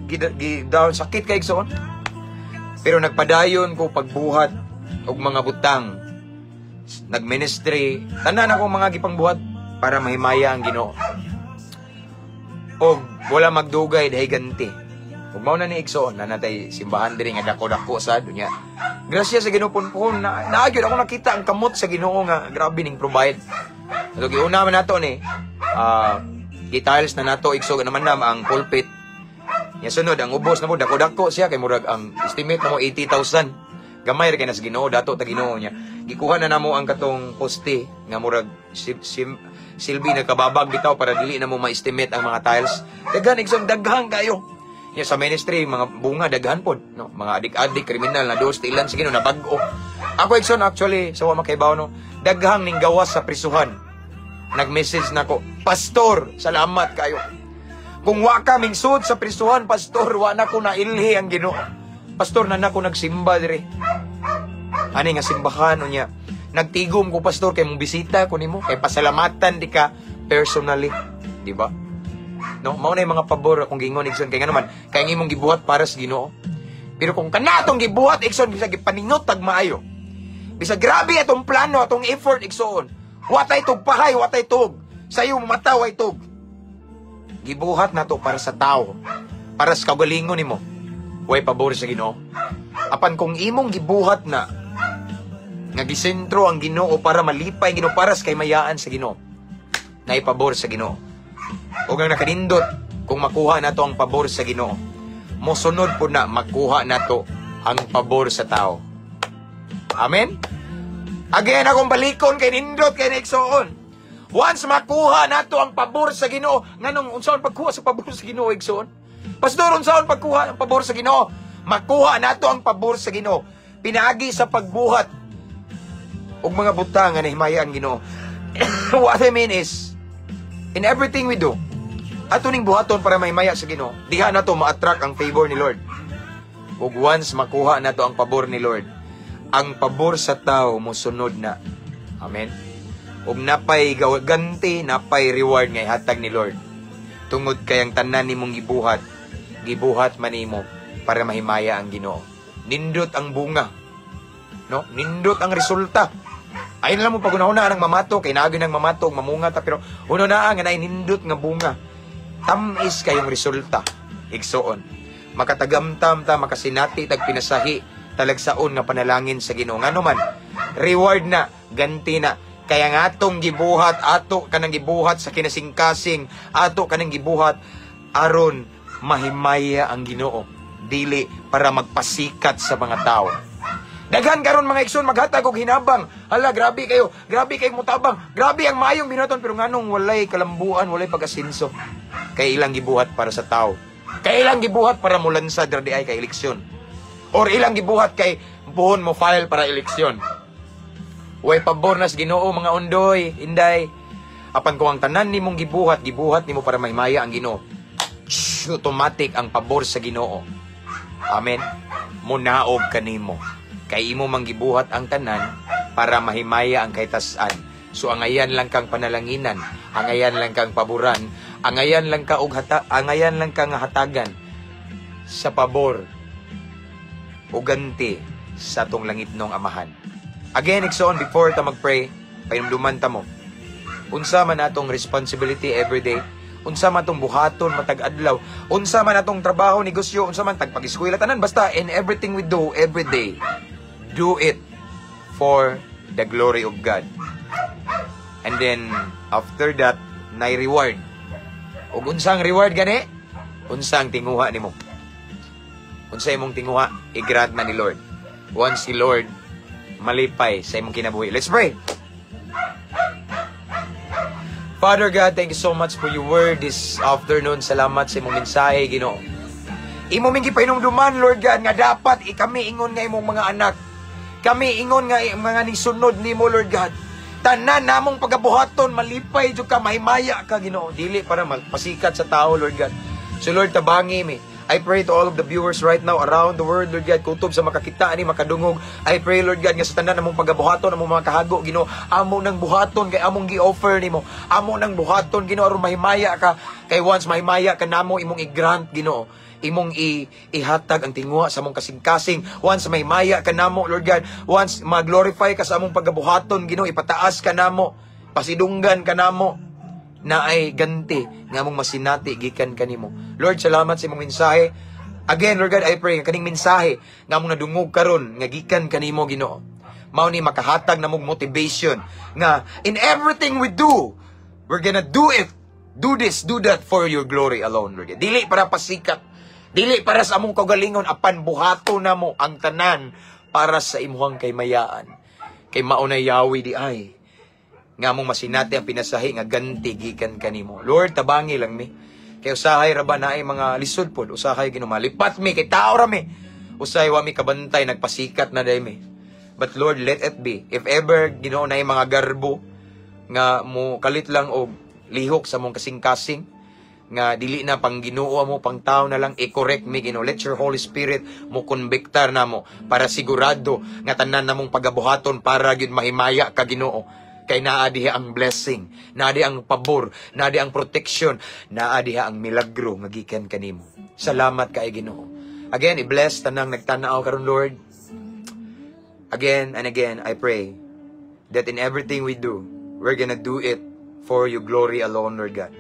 Gi, down, sakit kay, igsoon. Pero nagpadayon ko pagbuhat og mga butang. Nagministry, tanan ako mga gipangbuhat para mahimaya ang Ginoo. Og wala magdugay dahil ganti. Ug mao na ni, igsoon, na natay simbahan diri nga dako-dako sa dunya. Grasya sa Ginoo punpon na nagyud ako nakita ang kamot sa Ginoo nga grabe ning provide. So giuna man nato ni gitiles na nato, igsoon, naman na ang pulpit. Nya sunod ang ubos na mo, dako-dako siya kay murag ang estimate na mo 80,000. Gamay ra kay na sa Ginoo, dato ta Ginoo niya. Gikuha na namo ang katong poste nga murag silbi nagkababag bitaw para dili na mo ma-estimate ang mga tiles. Daghan, igsoon, daghan kayo. Ya sa ministry mga bunga daghan pod, no, mga adik-adik, kriminal na dos tilan sa Ginoo na bag-o. Ako, igsoon, actually sa wa makaibaw, no, daghang ning gawas sa prisuhan. Nag-message nako, "Pastor, salamat kayo. Kung wa ka mingsud sa prisuhan, pastor, wa na ko nailhi ang Ginoo. Pastor, na nako nagsimba diri. Ani nga simbahan unya. Nagtigom ko, pastor, kay mong bisita ko nimo, kay pasalamatan di ka personally, di ba?" No, mao na yung mga pabor akong giingon, igsoon, kay ngano man kay ang imong gibuhat para sa Ginoo. Pero kung kana atong gibuhat, igsoon, bisag gipaningot tag maayo. Bisag grabe atong plano, atong effort, igsoon. Wa tay tug pahay, wa tay tug. Sayo mata way tug. Gibuhat nato para sa tao, para sa kaugalingon nimo. Way pabor sa Ginoo. Apan kung imong gibuhat na nga gisentro ang Ginoo para malipay ang Ginoo, para sa kaymayaan sa Ginoo, naay pabor sa Ginoo. Ug ang nakanindot, kung makuha nato ang pabor sa Ginoo, mosunod po na makuha nato ang pabor sa tao. Amen? Again, akong balikon kay nindot kay igsoon. Once makuha nato ang pabor sa Ginoo, nganong unsaon pagkuha sa pabor sa Ginoo, igsoon? Pastor, unsaon pagkuha ang pabor sa Ginoo? Makuha nato ang pabor sa Ginoo pinaagi sa pagbuhat og mga butang nga nahimaya ang Ginoo. What I mean is, in everything we do, ato ning buhaton para mahimaya sa Ginoo. Diha nato ma-attract ang favor ni Lord. Ug once makuha nato ang pabor ni Lord, ang pabor sa tao mosunod na. Amen. Ug napay ganti, napay reward nga ihatag ni Lord. Tungod kay ang tanan nimong gibuhat, gibuhat man nimo para mahimaya ang Ginoo. Nindot ang bunga. No? Nindot ang resulta. Ay na lang mo pagunahuna ang mamato kay naagi nang mamato ug mamunga ta, pero uno na nga naay nindot nga bunga. Tamis kayong resulta. Igsoon. Makatagamtam ta, makasinati tag pinasahi, talagsaon nga panalangin sa Ginoo. Ngano man, reward na, ganti na. Kaya nga atong gibuhat, ato kanang gibuhat sa kinasingkasing, ato kanang gibuhat aron mahimaya ang Ginoo, dili para magpasikat sa mga tao. Daghan karon, mga igsoon, maghatag og hinabang. Hala, grabe kayo. Grabe kayo mutabang. Grabe ang maayong binuhaton, pero nganong walay kalambuan, walay pag-asenso? Kay ilang gibuhat para sa tao. Kay ilang gibuhat para mulansad ra di ay kay eleksyon. Or ilang gibuhat kay buhon mo file para eleksyon. Way pabor na sa Ginoo, mga undoy, inday. Apan kung ang tanan nimong gibuhat, gibuhat nimo para mahimaya ang Ginoo, shh, automatic ang pabor sa Ginoo. Amen. Munaog kanimo. Kay imo mang gibuhat ang tanan para mahimaya ang kahitasan. So angayan lang kang panalanginan, angayan lang kang paboran, angayan lang kang hatagan sa pabor o ganti sa atong langitnong Amahan. Again, igsoon, before ta mag-pray, pahinumduman ta mo. Unsa man atong responsibility every day, unsa man atong buhaton matag adlaw, unsa man atong trabaho, negosyo, unsa man tag pag-eskwela, tanan, basta in everything we do every day, do it for the glory of God. And then after that, nay reward. Ug unsang reward gani? Unsang tinguha nimo? Unsa imong tinguha, i-grant na ni Lord. Once si Lord malipay sa imong kinabuhi. Let's pray. Father God, thank you so much for your word this afternoon. Salamat sa imong mensahe, Ginoo. Imo ming gipahinumduman, Lord God, nga dapat kami ingon nga imong mga anak. Kami ingon nga mga nisunod nimo, Lord God. Tanan namong pagabuhaton, malipay jud ka, mahimaya ka, Ginoo. Dili para magpasikat sa tao, Lord God. So Lord, tabangi mi. I pray to all of the viewers right now around the world, Lord God, kutob sa makakita ani, makadungog. I pray, Lord God, nga sa tanan namong pagabuhaton, among mga kahago, Ginoo, amo nang buhaton kay among gi-offer nimo. Amo nang buhaton, Ginoo, aron mahimaya ka. Kay once mahimaya ka namo, imong i-grant, Ginoo, imong ihatag ang tinguha sa among kasing-kasing. Once mahimaya ka namo, Lord God, once mag-glorify ka sa among pagabuhaton, Ginoo, ipataas ka namo, pasidunggan ka namo, na ay ganti nga among masinati gikan kanimo. Lord, salamat sa imong mensahe. Again, Lord God, I pray nga kaning mensahe nga among nadungog karon nga gikan kanimo, Ginoo, mao ni makahatag namong motivation nga in everything we do, we're gonna do it. Do this, do that for your glory alone, Lord God. Dili para pasikat, dili para sa among kaugalingon, apan buhaton namo ang tanan para sa imuhang kaymayaan. Kay mao na Yahweh di ay nga among masinati ang pinasahi nga ganti gikan kanimo. Lord, tabangi lang mi. Kay usahay ra ba naay mga lisod pod, usahay, Ginoo, malipat mi kay tao ra mi. Usahay wa mi kabantay, nagpasikat na day mi. But Lord, let it be. If ever, Ginoo, naay mga garbo nga mo kalit lang og lihok sa mong kasing-kasing nga dili na pang Ginoo mo, pang tao na lang, i-correct mi, Ginoo. Let your Holy Spirit mo konbiktar namo para sigurado nga tanan namong pagabuhaton para gyud mahimaya ka, Ginoo, kay naa diha ang blessing, naa diha ang pabor, naa diha ang protection, naa diha ang milagro nga gikan kanimo. Salamat kay Ginoo. Again, i-bless tanang nagtanaw karon, Lord. Again and again, I pray that in everything we do, we're gonna do it for your glory alone, Lord God.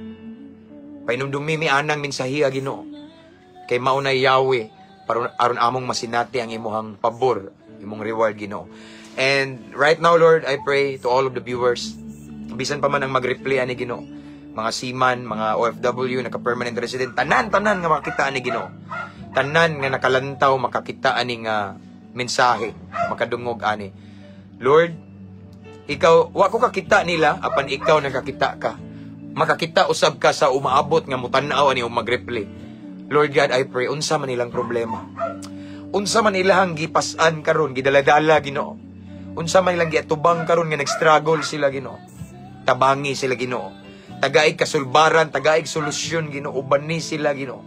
Pahinumdumi mi anang mensahiya, Ginoo. Kay mao na Yahweh para aron among masinati ang imuhang pabor, imong reward, Ginoo. And right now, Lord, I pray to all of the viewers, bisan pa man ang mag-replay ani, Ginoo, mga seaman, mga OFW, naka-permanent resident, tanan-tanan nga makakita ani, Ginoo. Tanan nga nakalantaw makakita ani nga mensahe, makadungog ani. Lord, ikaw, wa ko kakita nila, apan ikaw nakakita ka. Makakita usab ka sa umaabot nga mutan-aw ani o mag-replay. Lord God, I pray, unsa man ilang problema? Unsa man ilahang gipas-an karon, gidaladala, Ginoo? Unsa man ilang giatubang karon nga nag-struggle sila, Ginoo? Tabangi sila, Ginoo. Tagaig kasulbaran, tagaig solusyon, Ginoo, ubani sila, Ginoo.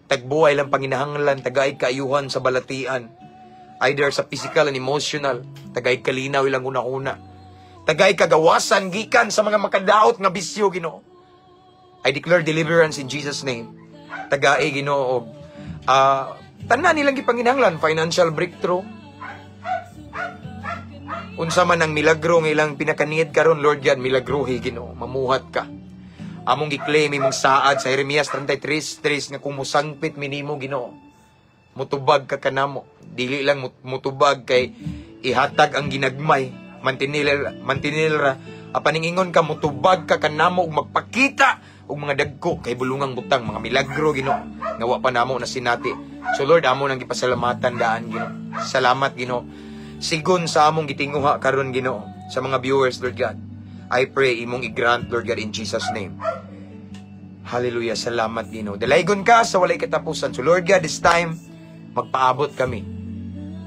Tagbuhay lang panginahanglan, tagaig kaayuhan sa balatian. Either sa physical and emotional, tagaig kalinaw ilang una-una. Tagaig kagawasan gikan sa mga makadaot nga bisyo, Ginoo. I declare deliverance in Jesus' name. Tagaig, Ginoo, og tanan nilang gipanginahanglan, financial breakthrough. Unsa man ang milagro nga ilang pinaka-need karon, Lord God, milagruhi, Ginoo, mamuhat ka. Among gi-claim imong saad sa Jeremias 33:3 nga kung musangpit mi nimo, Ginoo, mutubag ka kanamo. Dili lang mutubag kay ihatag ang ginagmay, mantinil mantinil ra, apan ingon ka mutubag ka kanamo ug magpakita og mga dagko kay bulungang butang, mga milagro, Ginoo, nga wa pa namo na sinati. So Lord, amo nang gipasalamatan daan, Ginoo. Salamat, Ginoo. Sigon sa among gitinguha karon, Ginoo, sa mga viewers, Lord God, I pray imong i-grant, Lord God, in Jesus' name. Hallelujah. Salamat, Ginoo. Dalaygon ka sa walay katapusan. So Lord God, this time magpaabot kami.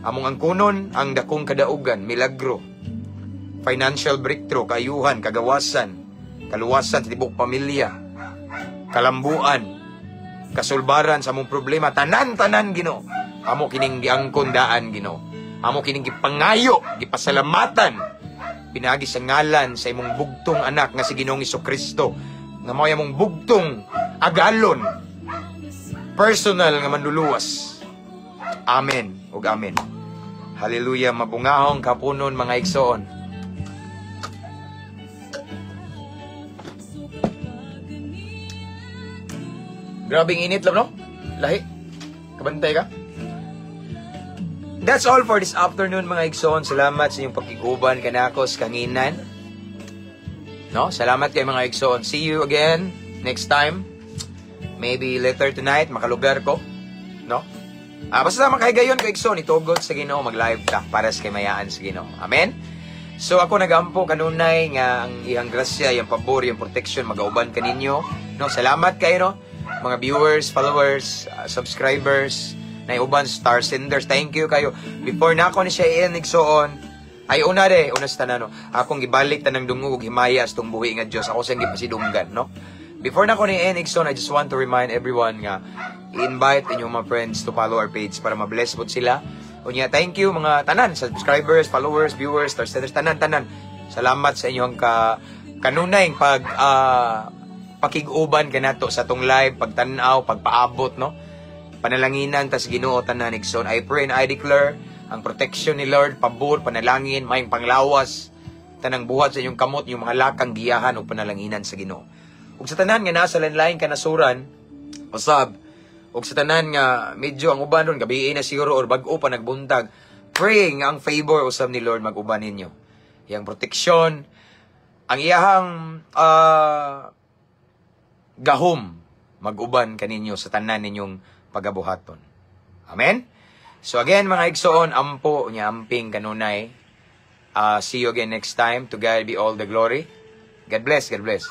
Among angkunon ang dakong kadaugan, milagro, financial breakthrough, kaayuhan, kagawasan, kaluwasan sa tibok pamilya, kalambuan, kasulbaran sa among problema, tanan-tanan, Ginoo. Amo kining giangkon daan, Ginoo. Amo kining gipangayo, gipasalamatan pinaagi sa ngalan sa imong bugtong anak nga si Ginoong Kristo, nga mao among bugtong agalon, personal nga manluluwas. Amen ug amen. Hallelujah. Mabungahong kapunon, mga igsoon. Grabing init lang, no? Lahi. Kabantay ka? That's all for this afternoon, mga igsoon. Salamat sa inyong pagkiguban kanako sa kanginan. No? Salamat kay mga igsoon. See you again next time. Maybe later tonight, makalugar ko. No? Ah, basta makahigayon ka, igsoon, itugot sa Ginoo, mag-live ta para sa kaymayaan sa Ginoo. Amen? So ako nagampo kanunay nga ang iyang grasya, iyang pabor, iyang protection magauban kaninyo. No, salamat kayo, no, mga viewers, followers, subscribers, na uban star senders. Thank you kayo. Before na ako ni siya igsoon, ay una de, una sa tanan, no. Akong gibalik tanang dungog ug himaya sa tong buhi nga Dios. Ako siyang gipasidunggan, no. Before na ko ni end, igsoon, I just want to remind everyone nga I-invite inyong mga friends to follow our page para ma-bless po sila. Unya, thank you mga tanan, subscribers, followers, viewers, star setters, tanan, tanan. Salamat sa inyong kanunay pag pakig-uban kanato sa atong live, pagtan-aw, pagpaabot, no? Panalanginan tas Ginoo tanan, igsoon. I pray and I declare ang protection ni Lord, pabor, panalangin, maayong panglawas, tanang buhat sa inyong kamot, yung mga lakang giyahan o panalanginan sa Ginoo. Ug sa tanan nga nasa lain kanasuran, usab, ug sa tanan nga medyo ang uban ron gabi na siguro or bag-o pa nagbuntag, praying nga ang favor usab ni Lord mag-uban ninyo. Iyang proteksyon, ang iyahang gahom mag-uban kaninyo sa tanan ninyong pagabuhaton. Amen? So again, mga igsoon, ampo nya amping kanunay. See you again next time. To God be all the glory. God bless, God bless.